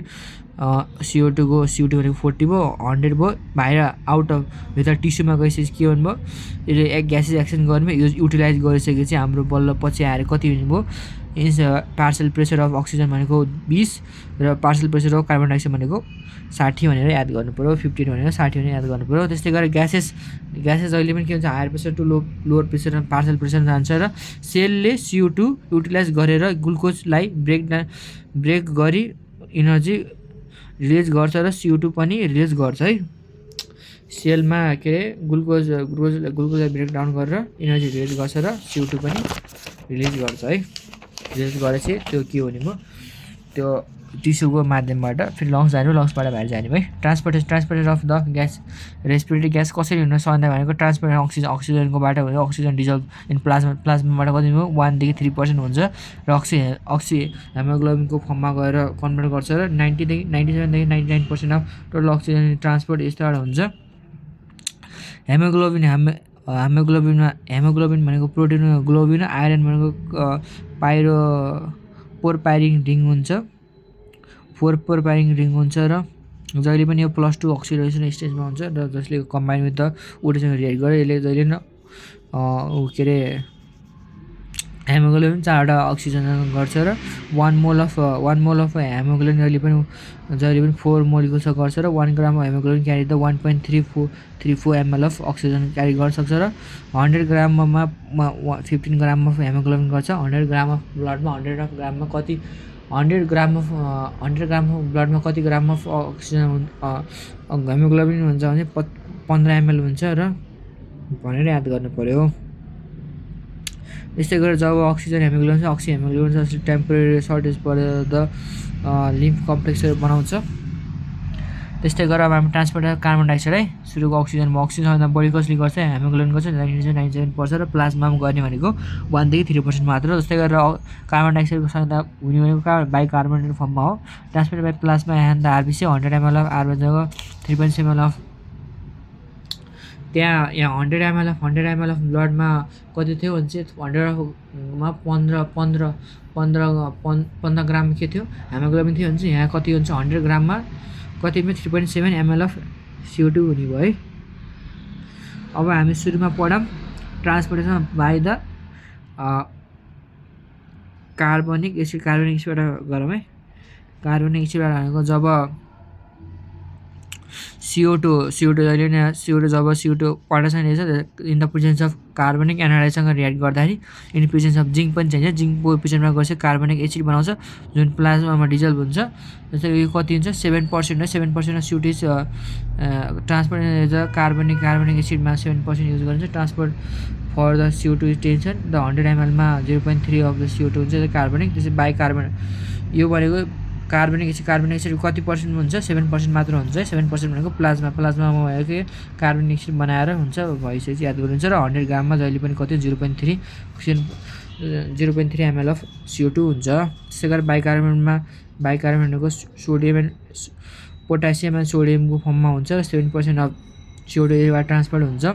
CO2 भनेको 40 भयो 100 भयो बाहिर आउट अफ भित्र टिस्युमा गइसकेपछि के हुनु भयो यसले एक ग्यासेस एक्सचेन्ज गर्नु यो युटिलाइज गरिसकेपछि हाम्रो बल्ल पछि आएर कति हुने भयो is parcel pressure of oxygen भनेको 20 र parcel pressure of carbon dioxide भनेको 60 भनेर याद गर्नु पर्यो 15 भनेर 60 भनेर याद गर्नु पर्यो त्यस्तै गरेर ग्यासेस जहिले पनि के हुन्छ higher pressure to lower pressure partial pressure जान्छ र सेलले CO2 युटिलाइज गरेर ग्लुकोजलाई ब्रेक गरी इनर्जी रिलिज गर्छ र CO2 पनि रिलिज गर्छ है सेलमा के अरे ग्लुकोजलाई ब्रेक डाउन गरेर इनर्जी रिलिज गर्छ र CO2 पनि रिलिज गर्छ है रिलिज गरेपछि त्यो के हुने भयो त्यो टिस्युको माध्यमबाट फेरि लङ्सबाट बाहिर जाने भयो transportation of the gas respiratory gas कसरी हुन सक्दैन भनेको ट्रान्सपोर्टेसन अक्सिजनकोबाट हुन्छ अक्सिजन डिजल्भ इन प्लाज्माबाट कति भयो 1 देखि 3% हुन्छ र हेमोग्लोबिनको फर्ममा गएर कन्भर्ट गर्छ र 90 देखि 97 देखि 99% अफ टोटल अक्सिजन ट्रान्सपोर्ट यस्तोबाट हुन्छ हेमोग्लोबिन भनेको प्रोटिन ग्लोबिन आइरन भनेको पोरपाइरिङ रिङ हुन्छ पोरपाइरिङ रिङ हुन्छ र जहिले पनि यो +2 अक्सिडेसन स्टेजमा हुन्छ र जसले कम्बाइन विथ द ओडीसँग रिएक्ट गर्यो यसले जहिले न के अरे हेमोग्लोबिन 4वटा अक्सिजन गर्छ र 1 मोल अफ हेमोग्लोबिन जहिले पनि 4 मोलिकुल्स गर्छ र 1 gram of haemoglobin carry the 1.34 ml of oxygen carry गर्न सक्छ र 100 ग्राममा 15 ग्राम अफ हेमोग्लोबिन गर्छ। 100 ग्राम अफ ब्लडमा 100 ग्राममा कति 100 ग्राम अफ ब्लडमा कति ग्राम अफ अक्सिजन हेमोग्लोबिन हुन्छ भने 15 ml हुन्छ र भनेर याद गर्नु पर्यो। त्यस्तै गरेर जब अक्सिजन हेमोग्लोबिन जसले टेम्पोरेरी सर्टेज परेर द लिम्फ कम्प्लेक्सहरू बनाउँछ। त्यस्तै गरेर अब हामी ट्रान्सपोर्ट कार्बन डाइअक्साइड है सुरुको अक्सिजनमा सबभन्दा बढी कसले गर्छ हेमोग्लोबिन गर्छ 97% र प्लाज्मामा गर्ने भनेको 1 देखि 3% मात्र। जस्तै गरेर कार्बन डाइअक्साइडको संख्या हुने भनेको बाइकार्बोनेटेड फर्ममा हो। Transport by plasma and the RBC 100 ml अफ आरबिसीको 3.6 ml अफ यहाँ 100 ml अफ ब्लडमा कति थियो भने चाहिँ 100मा 15 ग्राम के थियो हेमोग्लोबिन थियो भने चाहिँ यहाँ कति हुन्छ 100 ग्राममा कतिमा 3.7 ml अफ CO2 हुने भयो है। अब हामी सुरुमा पढौँ ट्रान्सपोर्टेसन बाई द कार्बनिक एसिडबाट गरौँ है। कार्बनिक एसिडबाट भनेको जब CO2 जहिले नि जब CO2 पोटासियम रहेछ इन द प्रेजेन्स अफ कार्बनिक एनालाइजसँग रियाक्ट गर्दाखेरि इन प्रेजेन्स अफ जिङ्क पनि चाहिन्छ। जिङ्कको प्रेजेन्समा गएपछि कार्बनिक एसिड बनाउँछ जुन प्लाज्मामा डिजल्भ हुन्छ। जस्तै यो कति हुन्छ 7% है 7% अफ CO2 ट्रान्सपोर्ट कार्बनिक एसिडमा 7% युज गरिन्छ। Transport for the CO2 tension the 100 ml मा 0.3 अफ द CO2 हुन्छ कार्बनिक। त्यसै बाइकार्बोनेट यो भनेको कार्बनिक एसिड कति पर्सेन्ट हुन्छ 7% मात्र हुन्छ है। 7% भनेको प्लाज्मामा भयो कि कार्बनिक एसिड बनाएर हुन्छ भइसकेपछि याद गर्नुहुन्छ र 100 ग्राममा जहिले पनि कति 0.3 ml अफ CO2 हुन्छ। त्यसै गरेर बाइकार्बोनेटको सोडियम एन्ड पोटासियम एन्ड सोडियमको फर्ममा हुन्छ र 7% अफ CO2 बाट ट्रान्सफर हुन्छ।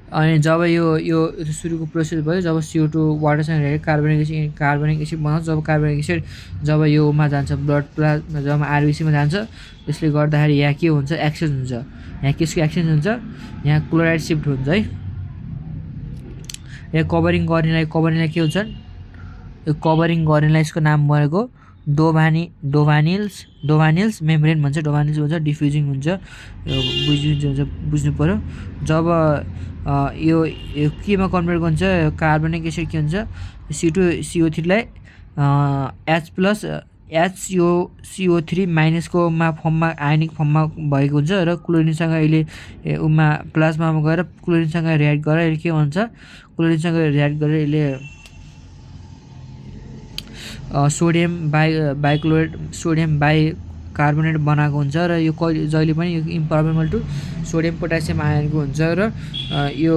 अनि जब यो सुरुको प्रोसेस भयो जब CO2 वाटरसँग रिएक्ट कार्बनिक एसिड बनाउँछ। जब कार्बनिक एसिड जब योमा जान्छ ब्लड प्लाज्मा जब आरबिसीमा जान्छ त्यसले गर्दाखेरि यहाँ के हुन्छ एक्सचेन्ज हुन्छ। यहाँ केसको एक्सचेन्ज हुन्छ यहाँ क्लोराइड सिफ्ट हुन्छ है। यहाँ कभरिङ गर्नेलाई के हुन्छन् यो कभरिङ गर्नेलाई यसको नाम भनेको डोभानिल्स मेम्ब्रेन भन्छ। डोभानिल्स हुन्छ डिफ्युजिङ हुन्छ बुझ्नु पर्यो। जब यो केमा कन्भर्ट गर्छ कार्बनिक एसिड के हुन्छ CO2 लाई HCO3 माइनसको फर्ममा आयनिक फर्ममा भएको हुन्छ र क्लोरिनसँग अहिले उमा प्लाज्मामा गएर क्लोरिनसँग रियाक्ट गरेर अहिले के हुन्छ क्लोरिनसँग रियाक्ट गरेर यसले सोडियम बाइकार्बोनेट बनाएको हुन्छ र यो जहिले पनि यो इम्परमेबल टु सोडियम पोटासियम आयनको हुन्छ र यो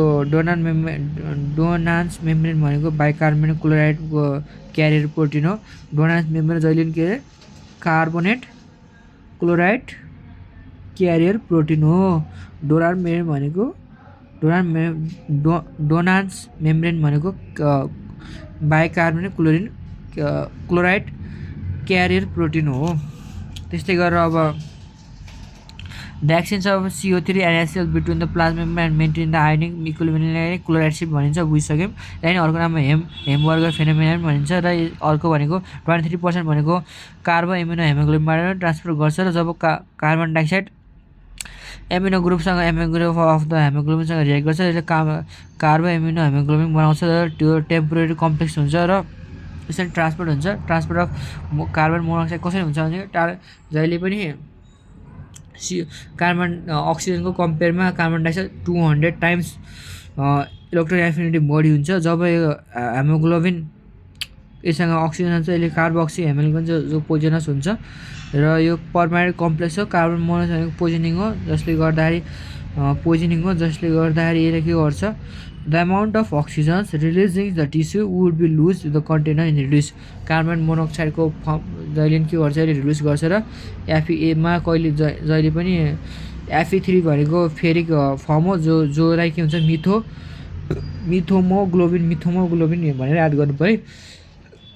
डोनान्स मेम्ब्रेन भनेको बाइकार्बोनेट क्लोराइडको क्यारियर प्रोटिन हो। डोनान्स मेम्ब्रेन जहिले पनि के अरे कार्बोनेट क्लोराइड क्यारियर प्रोटिन हो। डोनान्स मेम्ब्रेन भनेको बाइकार्बोनेट क्लोराइड क्यारियर प्रोटिन हो। त्यस्तै गरेर अब the exchange of CO3 and HCl between the plasma and maintain the ionic इक्विलिब्रियमलाई क्लोराइड सिफ्ट भनिन्छ बुझिसक्यौँ। त्यहाँदेखि अर्को नाममा हेमवर्ग फेनोमेनन भनिन्छ र अर्को भनेको 23% भनेको कार्बो एमिनो हेमोग्लोबिनबाट ट्रान्सफर गर्छ र जब carbon dioxide amino group of the हेमोग्लोबिनसँग रिएक्ट गर्छ यसले कार्बो एमिनो हेमोग्लोबिन बनाउँछ र त्यो टेम्पोरेरी कम्प्लेक्स हुन्छ र यसरी ट्रान्सपोर्ट हुन्छ। ट्रान्सपोर्ट अफ कार्बन मोनोक्साइड कसरी हुन्छ भने जहिले पनि अक्सिजनको कम्पेयरमा carbon dioxide 200 times electron affinity बढी हुन्छ। जब यो हेमोग्लोबिन यससँग अक्सिजन हुन्छ यसले कार्बोक्सी हेमोग्लोबिन जो पोइजनस हुन्छ र यो परमानेन्ट कम्प्लेक्स हो। कार्बन मोनोक्साइडको पोइजनिङ हो जसले गर्दाखेरि यसले के गर्छ the amount of oxygens releasing the tissue would be loose the container in reduce. Carbon मोनोक्साइडको जहिले के गर्छ यसले रिड्युस गर्छ र एफईमा जहिले पनि Fe3 भनेको फेरिक फर्म हो जोलाई के हुन्छ मिथोमोग्लोबिन भनेर याद गर्नु पऱ्यो।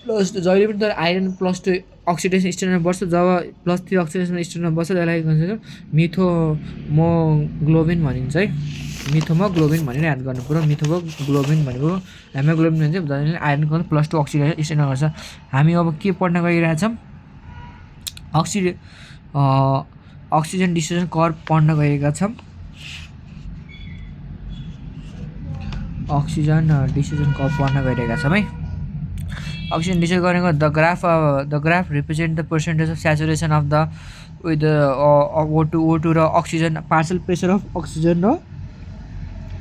प्लस जहिले पनि तर आइरन +2 अक्सिडेसन स्टेटमा बस्छ। जब +3 अक्सिडेसन स्टेटमा बस्छ त्यसलाई के भन्छ मिथोमोग्लोबिन भनिन्छ है। मिथोमोग्लोबिन भनेर याद गर्नु पर्यो। मिथोमोग्लोबिन भनेको हेमोग्लोबिन भन्छ जसले आइरनको +2 अक्सिडेसन स्टेटमा गर्छ। हामी अब के पढ्न गइरहेछौँ अक्सिजन डिस्ट्रिब्युसन कर्भ पढ्न गएका छौँ। अक्सिजन डिस्ट्रिब्युसन कर्भ पढ्न गइरहेका छौँ है। अक्सिजन डिस्ट्रिब्युसन गरेको the graph represent the percentage of saturation of the with O2 र oxygen parcel pressure of oxygen र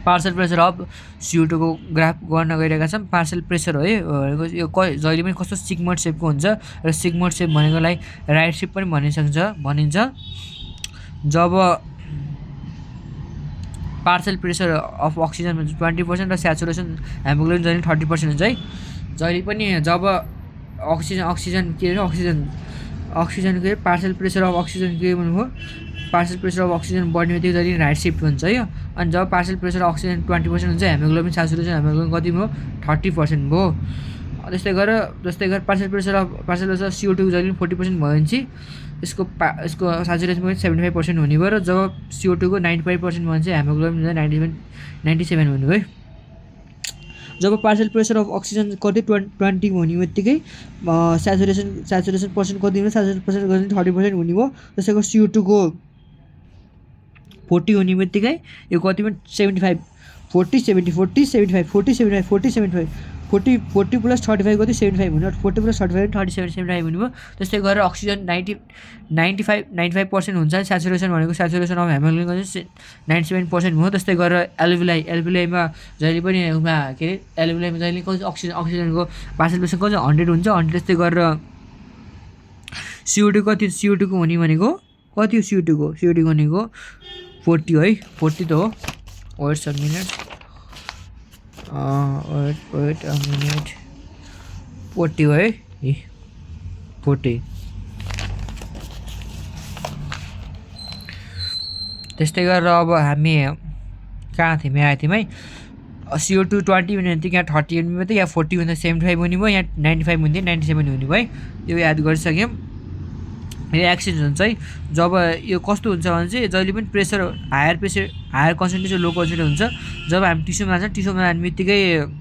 पार्सल प्रेसर अफ CO2 को ग्राफ गर्न गइरहेका छौँ। पार्सल प्रेसर हो है यो जहिले पनि कस्तो सिग्मोइड सेपको हुन्छ र सिग्मोइड सेप भनेकोलाई राइट सेप पनि भनिन्छ। जब पार्सल प्रेसर अफ अक्सिजन 20% र स्याचुरेसन हेमोग्लोबिन जहिले 30% हुन्छ है। जहिले पनि जब अक्सिजन के अक्सिजनको पार्सल प्रेसर अफ अक्सिजन के भन्नुभयो पार्सल प्रेसर अफ अक्सिजन बढ्ने बित्तिकै जहिले राइट सिफ्ट हुन्छ है। अनि जब पार्सल प्रेसर अफ अक्सिजन 20% हुन्छ हेमोग्लोबिन स्याचुरेसन हेमोग्लोबिन कति भयो 30% भयो। त्यस्तै गरेर पार्सल प्रेसर CO2 जहिले 40% भयो भने चाहिँ यसको स्याचुरेसन पनि 75% हुने भयो। र जब CO2 को 95% भयो भने चाहिँ हेमोग्लोबिन 97 हुने भयो है। जब पार्सल प्रेसर अफ अक्सिजन कति 20 हुने बित्तिकै स्याचुरेसन पर्सेन्ट कति हुने स्याचुरेसन पर्सेन्ट कति 30% हुने भयो। त्यसैको CO2 को 40 हुने बित्तिकै यो कति पनि 75 40 70 40 75 40 75 40 75 40 + 35 कति 75 हुने 40 + 35 37 75 हुने भयो। त्यस्तै गरेर अक्सिजन 95% हुन्छ स्याचुरेसन भनेको स्याचुरेसन अफ हेमोग्लोबिन चाहिँ 97% भयो। त्यस्तै गरेर एल्भिलाईमा जहिले पनि के अरे एल्भिलाईमा जहिले कति अक्सिजनको पार्सल प्रेसर कति 100 हुन्छ 100। त्यस्तै गरेर CO2 कति CO2 को हुने भनेको कति हो CO2 को भनेको 40 है 40 त हो। वेट अ मिनट 40 हो है 40। त्यस्तै गरेर अब हामी कहाँ थियौँ आएको थियौँ है। CO2 20 हुने बित्तिकै यहाँ 30 हुने भयो या 40 भन्दा 75 हुने भयो यहाँ 95 हुन्थ्यो 97 हुने भयो है। यो याद गरिसक्यौँ। यो एक्सिडेन्ट हुन्छ है। जब यो कस्तो हुन्छ भने चाहिँ जहिले पनि हायर कन्सन्ट्रेसन लो कन्सन्ट्रेसन हुन्छ। जब हामी टिस्युमा जान्छ टिस्युमा जाने बित्तिकै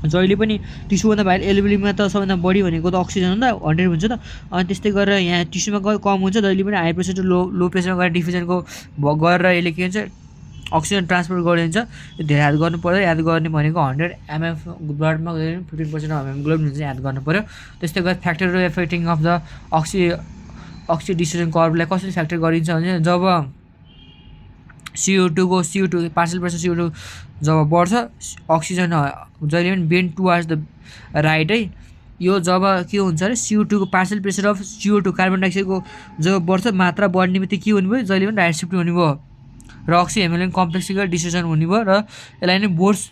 जहिले पनि टिस्युभन्दा बाहिर एल्भिलाईमा त सबभन्दा बढी भनेको त अक्सिजन हो नि त 100 हुन्छ त। अनि त्यस्तै गरेर यहाँ टिस्युमा कम हुन्छ जहिले पनि हाई प्रेसर लो प्रेसरमा गएर डिफ्युजनको गरेर यसले के हुन्छ अक्सिजन ट्रान्सफर गरिदिन्छ। यो धेरै याद गर्नु पर्यो। याद गर्ने भनेको 100 ml ब्लडमा 15% अफ हेमोग्लोबिन हुन्छ याद गर्नु पर्यो। त्यस्तै गरेर फ्याक्टर एफेक्टिङ अफ द अक्सिडिसन कर्भलाई कसरी फ्याक्टर गरिन्छ भने जब CO2 पार्सल प्रेसर CO2 जब बढ्छ अक्सिजन जहिले पनि बेन्ड टुवर्ड्स द राइट है। यो जब के हुन्छ अरे CO2 को partial pressure of CO2 carbon डाइअक्साइडको जब बढ्छ मात्रा बढ्ने बित्तिकै के हुने भयो जहिले पनि राइट सिफ्ट हुने भयो र अक्सी हेमोग्लोबिन कम्प्लेक्सको डिस्ट्रिब्युसन हुने भयो। र यसलाई नै बोर्स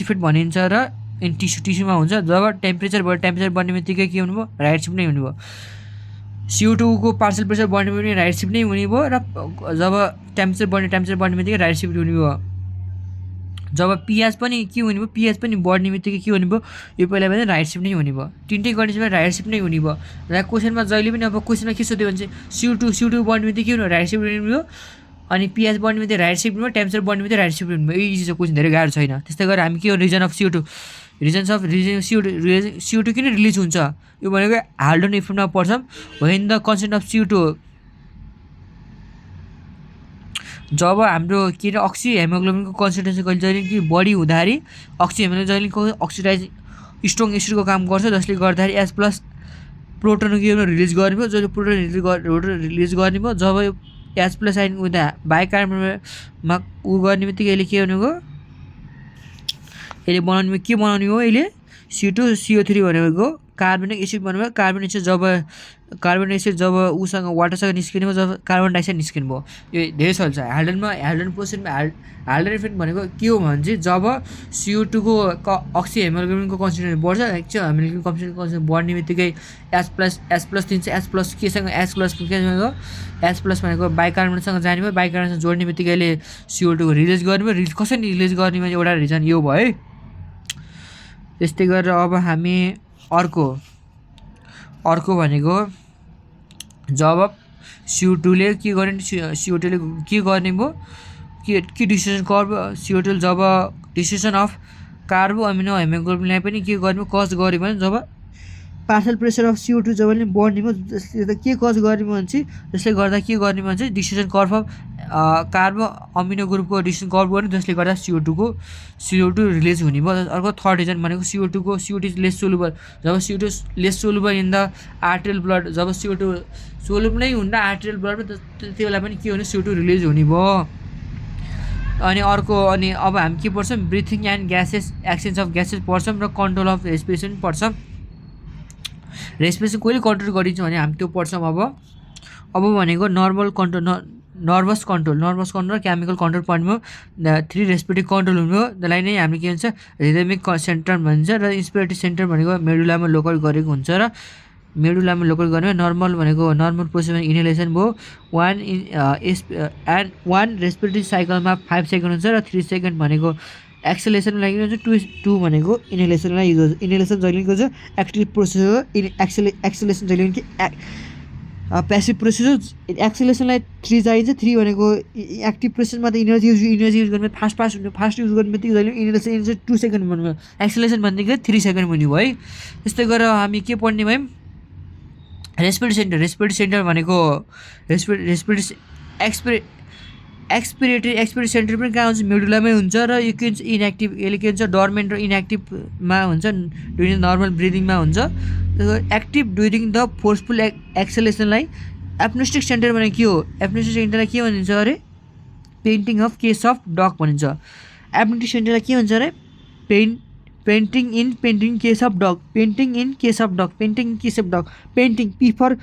इफेक्ट भनिन्छ र टिस्युमा हुन्छ। जब टेम्परेचर बढ्ने बित्तिकै के हुने भयो राइट सिफ्ट नै हुने भयो। CO2 को पार्सल प्रेसर बढ्ने बित्तिकै राइट सिफ्ट नै हुने भयो र जब टेम्परेचर बढ्ने बित्तिकै राइट सिफ्ट हुने भयो। जब pH पनि के हुने भयो pH पनि बढ्ने बित्तिकै के हुने भयो यो पहिला भने राइट सिफ्ट नै हुने भयो। तिनटै कन्डिसनमा राइट सिफ्ट नै हुने भयो। र क्वेसनमा जहिले पनि अब क्वेसनमा के सोध्यो भने चाहिँ CO2 बढ्ने बित्तिकै के हुने राइट सिफ्ट हुने भयो। अनि pH बढ्ने बित्तिकै राइट सिफ्ट हुने भयो। टेम्परेचर बढ्ने बित्तिकै राइट सिफ्ट हुने भयो। यो इजी छ क्वेसन धेरै गाह्रो छैन। त्यस्तै गरेर हामी के हो रिजन अफ CO2 किन रिलिज हुन्छ यो भनेको हाल्डन इफेक्टमा पर्छ। When the consent of CO2 जब हाम्रो के अरे अक्सी हेमोग्लोबिनको कन्सन्ट्रेसन जहिले कि बढी हुँदाखेरि अक्सी हेमोग्लोबिन जहिले अक्सिडाइज स्ट्रङ एसिडको काम गर्छ जसले गर्दाखेरि H+ प्रोटोन के रिलिज गर्ने भयो। जसले प्रोटोन रिलिज गर्ने भयो। जब यो H+ आइन उता बाइकार्बनमा गर्ने बित्तिकै यसले के हुने भयो यसले बनाउने के बनाउने हो यसले C2CO3 भनेको कार्बनिक एसिड बनायो। कार्बन एसिड जब उसँग वाटरसँग निस्किने भयो जब कार्बन डाइअक्साइड निस्किने भयो। यो धेरै चल्छ हाल्डन प्रोसेसमा। हाल्डन इफेक्ट भनेको के हो भने चाहिँ जब CO2 को अक्सी हेमोग्लोबिनको कन्सन्ट्रेसन बढ्छ हेमोग्लोबिन कन्सन्ट्रेसन बढ्ने बित्तिकै H+ दिन्छ। H+ केसँग H+ भनेको बाइकार्बनसँग जाने भयो। बाइकार्बनसँग जोड्ने बित्तिकै यसले CO2 को रिलिज गर्ने भयो। कसरी रिलिज गर्ने भने एउटा रिजन यो भयो है। त्यस्तै गरेर अब हामी अर्को अर्को भनेको जब CO2 ले के गर्ने CO2 ले के गर्ने भयो के डिसिसन कर्भ CO2 जब डिसिसन अफ कार्बो अमिनो हेमोग्लोबिनलाई पनि के गर्ने कज गर्यो भने जब पार्सल प्रेसर अफ CO2 जब नि बढ्ने भयो जसले के कज गर्ने भन्छ जसले गर्दा के गर्ने भन्छ decision curve of carbo amino ग्रुपको डिसिसन कर्भ गर्ने जसले गर्दा CO2 रिलिज हुने भयो। अर्को थर्ड रिजन भनेको CO2 इज लेस सोलुबल जब CO2 less soluble in the arterial blood जब CO2 सोलुबल नै हुँदा आर्टेरियल ब्लडमा त्यति बेला पनि के हुने CO2 रिलिज हुने भयो। अनि अर्को अनि अब हामी के पढ्छौँ breathing and gases exchange of gases पढ्छौँ र कन्ट्रोल अफ रेस्पिरेसन पढ्छौँ। रेस्पिरेसन कहिले कन्ट्रोल गरिन्छ भने हामी त्यो पढ्छौँ। अब भनेको नर्भस कन्ट्रोल र केमिकल कन्ट्रोल पढ्नु 3 रेस्पिरेटरी कन्ट्रोल हुनु त्यसलाई नै हामीले के भन्छ रिदमिक सेन्टर भन्छ र इन्स्पिरेटरी सेन्टर भनेको मेडुलामा लोकल गरेको हुन्छ र मेडुलामा लोकल गर्ने नर्मल प्रोसेसमा इनहेलेसन भयो 1 रेस्पिरेटरी साइकलमा 5 सेकेन्ड हुन्छ र 3 सेकेन्ड भनेको एक्सेलेसन लागि हुन्छ 2 भनेको इनहेलेसनलाई युज हुन्छ। इनहेलेसन जहिले को छ एक्टिभ प्रोसेस हो एक्सेलेसन जहिले कि प्यासिभ प्रोसेस हो। एक्सेलेसनलाई 3 चाहिन्छ 3 भनेको एक्टिभ प्रोसेसमा त इनर्जी युज गर्ने फास्ट युज गर्ने बित्तिकै जहिले इनहेलेसन 2 सेकेन्ड भन्नुभयो एक्सेलेसन भनेको 3 सेकेन्ड भन्नुभयो है। त्यस्तै गरेर हामी के पढ्ने भयौँ रेस्पिरेटरी सेन्टर भनेको एक्सपिरेटरी सेन्टर पनि कहाँ हुन्छ मेडुलामै हुन्छ र यो के हुन्छ इनएक्टिभ यसले के हुन्छ डर्मेन्ट र इनएक्टिभमा हुन्छ ड्युरिङ नर्मल ब्रिदिङमा हुन्छ। एक्टिभ ड्युरिङ द फोर्सफुल एक्सेलेसनलाई एप्नोस्टिक सेन्टर भनेको के हो एप्नोस्टिक सेन्टरलाई के भनिन्छ अरे panting of case of dog भनिन्छ। एप्नोस्टिक सेन्टरलाई के भन्छ अरे panting case of dog panting P for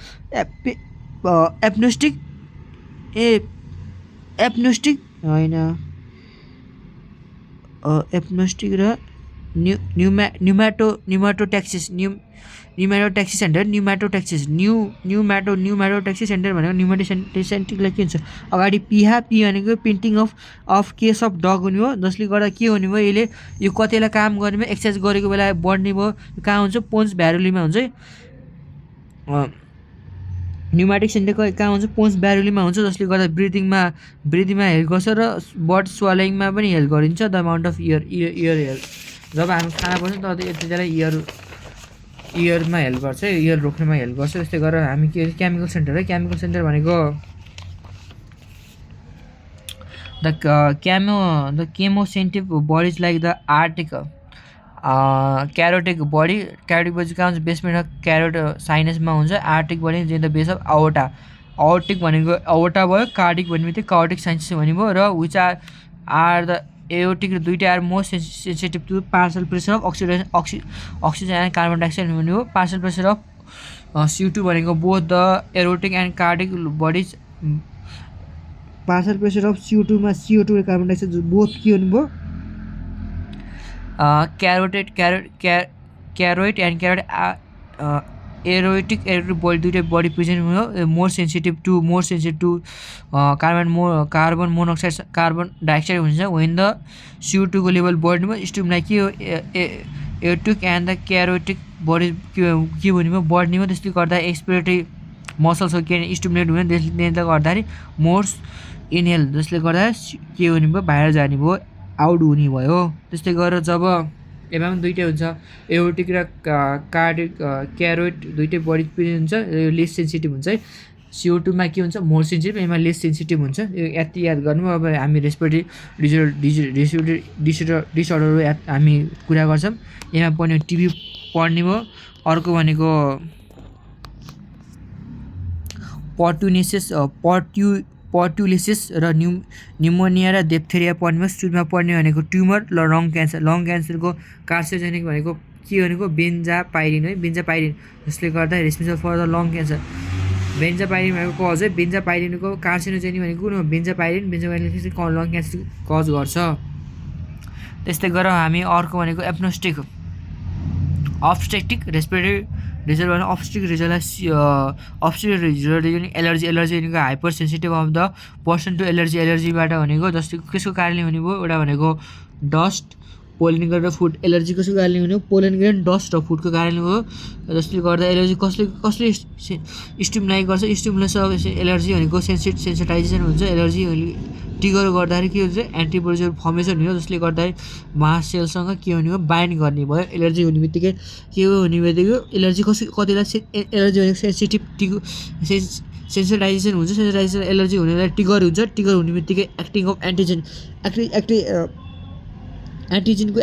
apneustic होइन एप्नोस्टिक र न्युमाटोट्याक्सिस सेन्टर न्युमाटोट्याक्सिस सेन्टर भनेको न्युमाटोसेन्टिकलाई के हुन्छ अगाडि पी भनेको पेन्टिङ अफ केस अफ डग हुने हो जसले गर्दा के हुने भयो यसले यो कतिलाई काम गर्ने भयो एक्सर्साइज गरेको बेला बढ्ने भयो कहाँ हुन्छ पोन्स भ्यारुलीमा हुन्छ है। न्युमाटिक सेन्टर कहाँ हुन्छ पोन्स भ्यारुलीमा हुन्छ जसले गर्दा ब्रिदिङमा हेल्प गर्छ र बर्ड स्वालिङमा पनि हेल्प गरिन्छ the amount of air help जब हामी खाना पर्छ तब यति बेला इयरमा हेल्प गर्छ इयर रोक्नेमा हेल्प गर्छ। त्यस्तै गरेर हामी के केमिकल सेन्टर भनेको the chemosensitive bodies like the aortic carotid body कहाँ हुन्छ बेसमेन्ट अफ क्यारोट साइनसमा हुन्छ aortic body in the base of aortic भनेको अवटा भयो कार्डिक भन्ने बित्तिकै कार्डिक साइन्स भन्ने भयो र विच आर द एओटिक र दुईवटा are most sensitive to partial pressure of oxygen and carbon dioxide भन्ने हो। पार्सल प्रेसर अफ CO2 भनेको both the aortic and cardiac bodies partial pressure of CO2 मा CO2 र कार्बन डाइअक्साइड बोथ के हुनुभयो carotid and aortic body दुईवटा body present हुनु more sensitive to carbon monoxide carbon dioxide हुन्छ when the CO2 को level बढ्ने भयो स्टुमलाई के हो एरोटिक एन्ड द क्यारोटिक बडी के भन्ने भयो बढ्ने भयो। त्यसले गर्दा एक्सपिरेटरी मसल्स हो के स्टुमुलेट हुने त्यसले गर्दाखेरि मोर्स इनहेल जसले गर्दा के हुने भयो बाहिर जाने भयो आउट हुने भयो। त्यस्तै गरेर जब यसमा पनि दुइटै हुन्छ एओटिक र क्यारोइड दुइटै बडी हुन्छ यो लेस सेन्सिटिभ हुन्छ है। CO2 मा के हुन्छ मोर सेन्सिटिभ यसमा लेस सेन्सिटिभ हुन्छ यो याद गर्नु। अब हामी रेस्पिरेटरी डिसअर्डरहरू हामी कुरा गर्छौँ यहाँ पढ्ने टिबी पढ्ने भयो। अर्को भनेको पर्ट्युलिसिस र न्युमोनिया र डिप्थेरिया पढ्ने सुरुमा पढ्ने भनेको ट्युमर र लङ क्यान्सरको कार्सिनोजेनिक भनेको के भनेको बेन्जापाइरिन है बेन्जापाइरिन जसले गर्दा respiration for the lung cancer benzpyrene भनेको कज है बेन्जापाइरिनको कार्सिनोजेनिक भनेको कुन हो बेन्जापाइरिन लङ क्यान्सर कज गर्छ। त्यस्तै गरेर हामी अर्को भनेको अब्स्ट्रक्टिभ रेस्पिरेटरी रिजल्ट भने अब्स्ट्रक्टिभ रिजल्ट एलर्जी भनेको hyper sensitive of the person to एलर्जीबाट भनेको जस्तै कसको कारणले हुने भयो एउटा भनेको डस्ट पोलन ग्रेन र फुड एलर्जी कसको कारणले हुने हो पोलन ग्रेन डस्ट र फुडको कारणले हो जसले गर्दा एलर्जी कसले स्टिमुलाई गर्छ स्टिमुलस अफ एलर्जी भनेको सेन्सिटाइजेसन हुन्छ एलर्जी ट्रिगर गर्दाखेरि के हुन्छ एन्टिबोडीजहरू फर्मेसन हो जसले गर्दाखेरि मास सेलसँग के हुने हो बाइन्ड गर्ने भयो एलर्जी हुने बित्तिकै के हुने बित्तिकै एलर्जी कतिलाई एलर्जी भनेको सेन्सिटाइजेसन हुन्छ सेन्सिटाइजेसन एलर्जी हुनेलाई ट्रिगर हुन्छ ट्रिगर हुने बित्तिकै एक्टिङ अफ एन्टिजेन एन्टिजेनको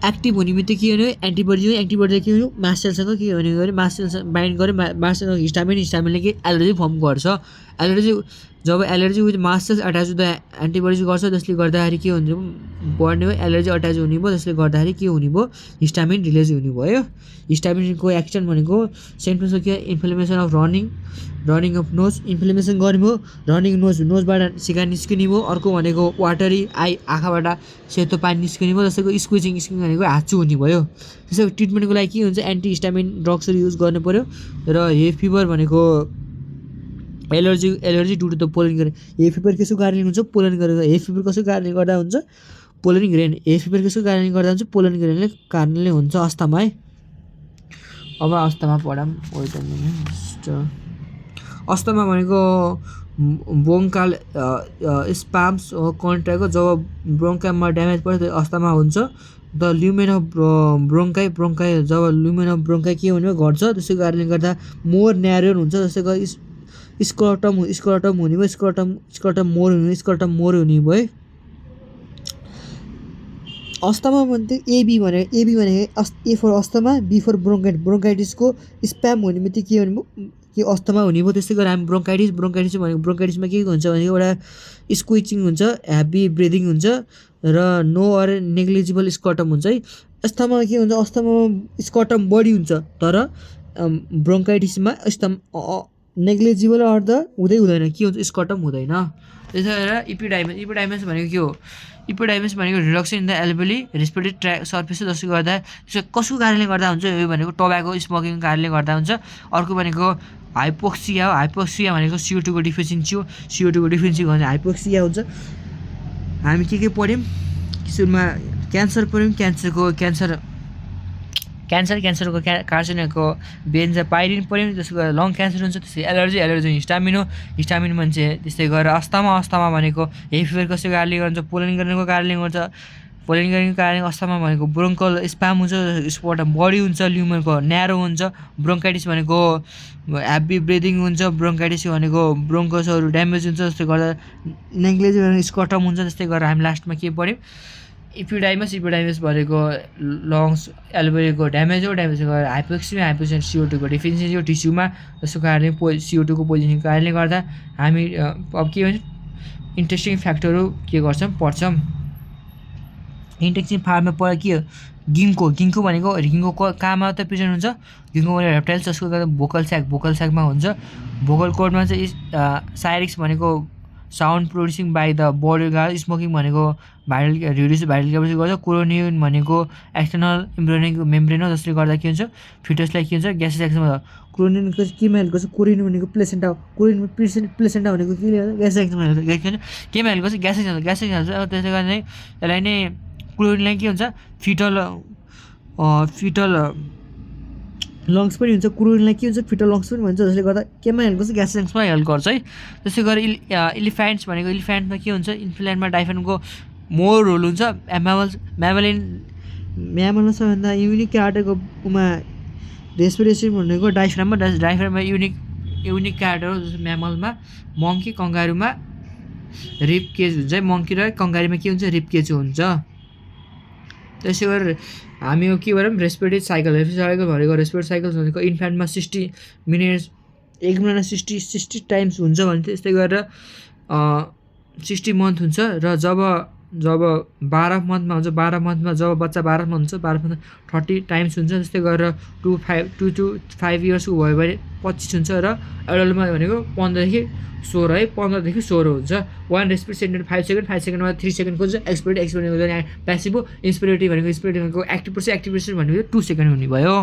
एक्टिभ हुने बित्तिकै के हुने एन्टिबोडी के हुने मास सेलसँग के हुने गरे मास सेलसँग बाइन्ड गरे मास सेलसँग हिस्टामिनले के एलर्जी फर्म गर्छ एलर्जी जब allergy with mast cells attach to the antibodies गर्छ जसले गर्दाखेरि के हुन्छ बढ्ने भयो एलर्जी अट्याच हुने भयो जसले गर्दाखेरि के हुने भयो हिस्टामिन रिलिज हुने भयो हिस्टामिनको एक्सन भनेको सिम्पटम्स के इन्फ्लेमेसन अफ रनिङ अफ नोज इन्फ्लेमेसन गर्ने भयो रनिङ नोजबाट सिका निस्किने भयो अर्को भनेको वाटरी आँखाबाट सेतो पानी निस्किने भयो जस्तै स्क्विजिङ भनेको हाच्चु हुने भयो त्यसै ट्रिटमेन्टको लागि के हुन्छ एन्टी हिस्टामिन ड्रग्सहरू युज गर्नु पऱ्यो र हे फिभर भनेको allergy due to the pollen grain hay fever कसको कारणले हुन्छ पोलन ग्रेन हे फिभर कसको कारणले गर्दा हुन्छ पोलन ग्रेन हे फिभर कसको कारणले गर्दा हुन्छ पोलन ग्रेनले कारणले हुन्छ अस्थमा है अब अस्थमा पढाम अस्थमा भनेको ब्रोङ्काल स्पाम्स कन्ट्राको जब ब्रोङ्कामा ड्यामेज पर्छ त्यो अस्थमा हुन्छ the lumen of ब्रोङ्काई job lumen of ब्रोङ्काई के हुने घट्छ त्यसै कारणले गर्दा मोर न्यारो हुन्छ जस्तै गरी स्क्रटम हुने भयो स्क्रटम मोर हुने भयो अस्थमा भन्थे एबी भनेको A for asthma B for ब्रोङ्काइटिसको स्प्याम हुने बित्तिकै के हुने भयो कि अस्थमा हुने भयो त्यस्तै गरेर हामी ब्रोङ्काइटिस भनेको ब्रोङ्काइटिसमा के हुन्छ भनेको एउटा स्क्विचिङ हुन्छ ह्याप्पी ब्रिदिङ हुन्छ र नो अर नेग्लिजिबल स्कटम हुन्छ है अस्थमा के हुन्छ अस्थमा स्कटम बढी हुन्छ तर ब्रोङ्काइटिसमा नेग्लिजिबल अर्थ हुँदैन के हुन्छ स्कटम हुँदैन त्यसै गरेर इपिडाइमस भनेको के हो इपिडाइमस भनेको reduction in the alveoli respiratory tract surface जसले गर्दा कसको कारणले गर्दा हुन्छ यो भनेको टोब्याको स्मोकिङको कारणले गर्दा हुन्छ अर्को भनेको हाइपोक्सिया भनेको CO2 को डिफिसियन्सी हो CO2 को डिफिसियन्सी भन्छ हाइपोक्सिया हुन्छ हामी के पढ्यौँ सुरुमा क्यान्सर पढ्यौँ क्यान्सरको कार्सिनोको बेन्जापाइरिन पऱ्यौँ त्यसको लङ क्यान्सर हुन्छ त्यसै एलर्जी हिस्टामिन मान्छे त्यस्तै गरेर अस्थमा भनेको हे फिभर कसको कारणले गर्छ पोलन ग्रेनको कारणले गर्छ पोलन ग्रेनको कारणले अस्थमा भनेको ब्रोङ्कल स्पाम हुन्छ स्पट बडी हुन्छ ल्युमनको न्यारो हुन्छ ब्रोङ्काइटिस भनेको ह्याप्पी ब्रिदिङ हुन्छ ब्रोङ्काइटिस भनेको ब्रोङ्कसहरू ड्यामेज हुन्छ जस्तै गर्दा नेग्लिजिबल भनेको स्कटम हुन्छ जस्तै गरेर हामी लास्टमा के पढ्यौँ इपिडाइमस भनेको लङ्स एल्भेरीको ड्यामेज गरेर हाइपोक्सिया CO2 को डिफिसियन्सी हो टिस्युमा जसको कारणले CO2 को पोइजनिङको कारणले गर्दा हामी अब के भन्छ इन्ट्रेस्टिङ फ्याक्टरहरू के गर्छौँ पढ्छौँ इन्ट्रेस्टिङ फार्ममा पढ के हो गिङ्को भनेको कहाँ मात्र प्रेजेन्ट हुन्छ गिङ्को भनेको रेप्टाइल्स जसको गर्दा भोकल स्याकमा हुन्छ भोकल कोर्डमा चाहिँ साइरिक्स भनेको sound producing by the body guard smoking भनेको रिड्युस भाइरल क्यापेसिटी गर्छ कोरोनियन भनेको एक्सटर्नल इम्ब्रोनिक मेम्ब्रेन हो जसले गर्दा के हुन्छ फिटसलाई के हुन्छ ग्यासेस एक्सनमा कोरोनियनको केमा हेल्प गर्छ कोरिन भनेको प्लेसेन्टा प्लेसेन्टा भनेको के ग्यासेस एक्सनमा हेल्प गर्छ केमा हेल्प गर्छ ग्यासेस हाल्छ त्यसले गर्दा नै यसलाई नै कोरोनियनलाई के हुन्छ फिटल लङ्स पनि हुन्छ क्रुइनलाई के हुन्छ फिटल लङ्स पनि भन्छ जसले गर्दा केमा हेल्प गर्छ ग्यास लङ्समा हेल्प गर्छ है त्यसै गरेर इलिफेन्ट्स भनेको इलिफेन्टमा के हुन्छ इन्फ्लेन्टमा डाइफेनको मोर रोल हुन्छ म्यामलमा सबैभन्दा युनिक क्यारेक्टरको उमा रेस्पिरेसन भनेको डाइफ्राममा युनिक क्यारेक्टर हो जस्तो म्यामलमा मङ्की कङ्गारुमा रिप केज हुन्छ है मङ्की र कङ्गारुमा के हुन्छ रिप केज हुन्छ त्यसै गरेर हामी के भनौँ रेस्पिरेटरी साइकल भनेको रेस्पिरेटरी साइकल भनेको इन्फ्यान्टमा 60 मिनट्स एक मिनटमा 60 टाइम्स हुन्छ भने त्यस्तै गरेर 60 मन्थ हुन्छ र जब 12 मन्थमा हुन्छ 12 मन्थमा जब बच्चा 12 मन्थ हुन्छ 12 मन्थ 30 टाइम्स हुन्छ त्यस्तै गरेर 2 to 5 इयर्सको भयो भने 25 हुन्छ र एडल्टमा भनेको 15 देखि 16 है 15 देखि 16 हुन्छ 1 रेस्पिरेसन 5 सेकेन्डमा 3 सेकेन्डको हुन्छ एक्सपिरेट भनेको प्यासिभ इन्स्पिरेटिभ भनेको एक्टिभ भनेको 2 सेकेन्ड हुने भयो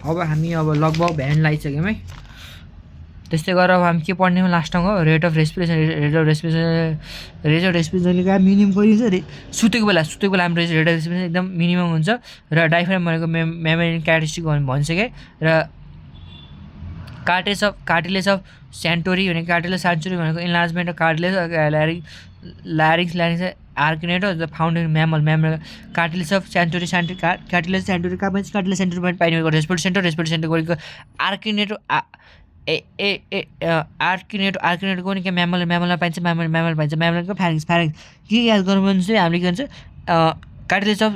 अब हामी लगभग भ्यान लगाइसक्यौँ है त्यस्तै गरेर अब हामी के पढ्ने हो लास्टमा रेट अफ रेस्पिरेसन जहिले कहाँ मिनिमम गरिन्छ सुतेको बेला हाम्रो रेट अफ रेस्पिरेसन एकदम मिनिमम हुन्छ र डायफ्राम भनेको मेमोरी क्यारेक्टरिस्टिक भनिसकेँ र कार्टिलेज अफ सेन्टोरी भनेको भनेको इन्लार्जमेन्ट अफ कार्टिलेज ल्यारिङ्स आर्किनेट the found in mammal cartilage of cartilage सेन्टोरी कहाँ पाइन्छ कार्टिलेज सेन्टोरी पाइने रेस्पिरेटरी सेन्टर गरेको आर्किनेटो आर्किनेटको नि के म्यामलमा पाइन्छ म्यामल पाइन्छ म्यामलको फ्यारिङ्स के याद गर्नु भने चाहिँ हामीले के भन्छ कार्टिलेज अफ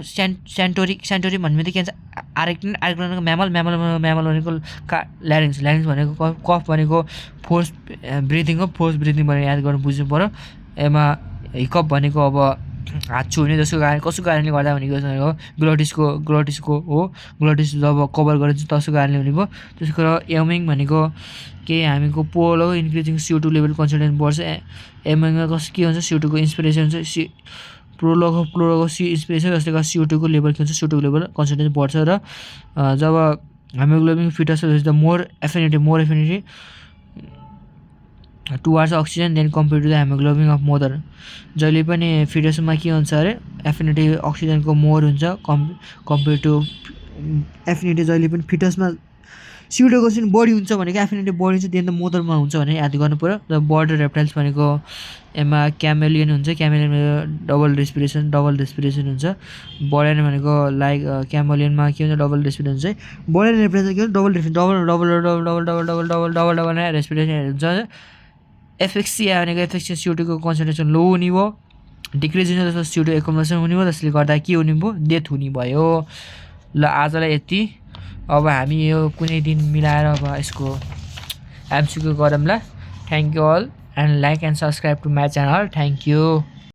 सेन्टोरी भन्ने के भन्छ आर्किनेटको म्यामल भनेको ल्यारिङ्स भनेको कफ भनेको फोर्स ब्रिदिङ भनेर याद गर्नु बुझ्नु पऱ्यो एमा हिकअप भनेको अब हाच्छु हुने कसको कारणले गर्दा भनेको ग्लोटिसको हो ग्लोटिस जब कभर गरिन्छ त्यसको कारणले हुने भयो त्यसको एमिङ भनेको के हामीको पोलो इन्क्रिजिङ CO2 लेभल कन्सन्ट्रेसन बढ्छ एमिङमा के हुन्छ CO2 को इन्सपिरेसन हुन्छ प्रोलोको इन्सपिरेसन जसले गर्दा CO2 को लेभल के हुन्छ CO2 को लेभल कन्सन्ट्रेसन बढ्छ र जब haemoglobin foetus more affinity towards oxygen than compare to the haemoglobin of mother जहिले पनि फिटसमा के हुन्छ अरे एफिनिटी अक्सिजनको मोर हुन्छ कम्पेयर टु एफिनिटी जहिले पनि फिटसमा CO2 को चाहिँ बढी हुन्छ भनेको एफिनिटी बढी हुन्छ देन द मदरमा हुन्छ भनेर याद गर्नु पऱ्यो र बर्ड रेप्टाइल्स भनेको एमा क्यामेलियन हुन्छ क्यामेलियन डबल रेस्पिरेसन हुन्छ बर्ड भनेको लाइक क्यामेलियनमा के हुन्छ डबल रेस्पिरेसन हुन्छ बर्ड रेप्टाइल्स के डबल रेस्पिरेसन हुन्छ एफएक्सिया भनेको CO2 को कन्सन्ट्रेसन लो हुने भयो डिक्रिज हुन्छ जस्तो CO2 एकोमोडेसन हुने भयो त्यसले गर्दा के हुने भयो डेथ हुने भयो ल आजलाई यति अब हामी यो कुनै दिन मिलाएर अब यसको MCQ गरौँला thank you all and like and subscribe to my channel thank you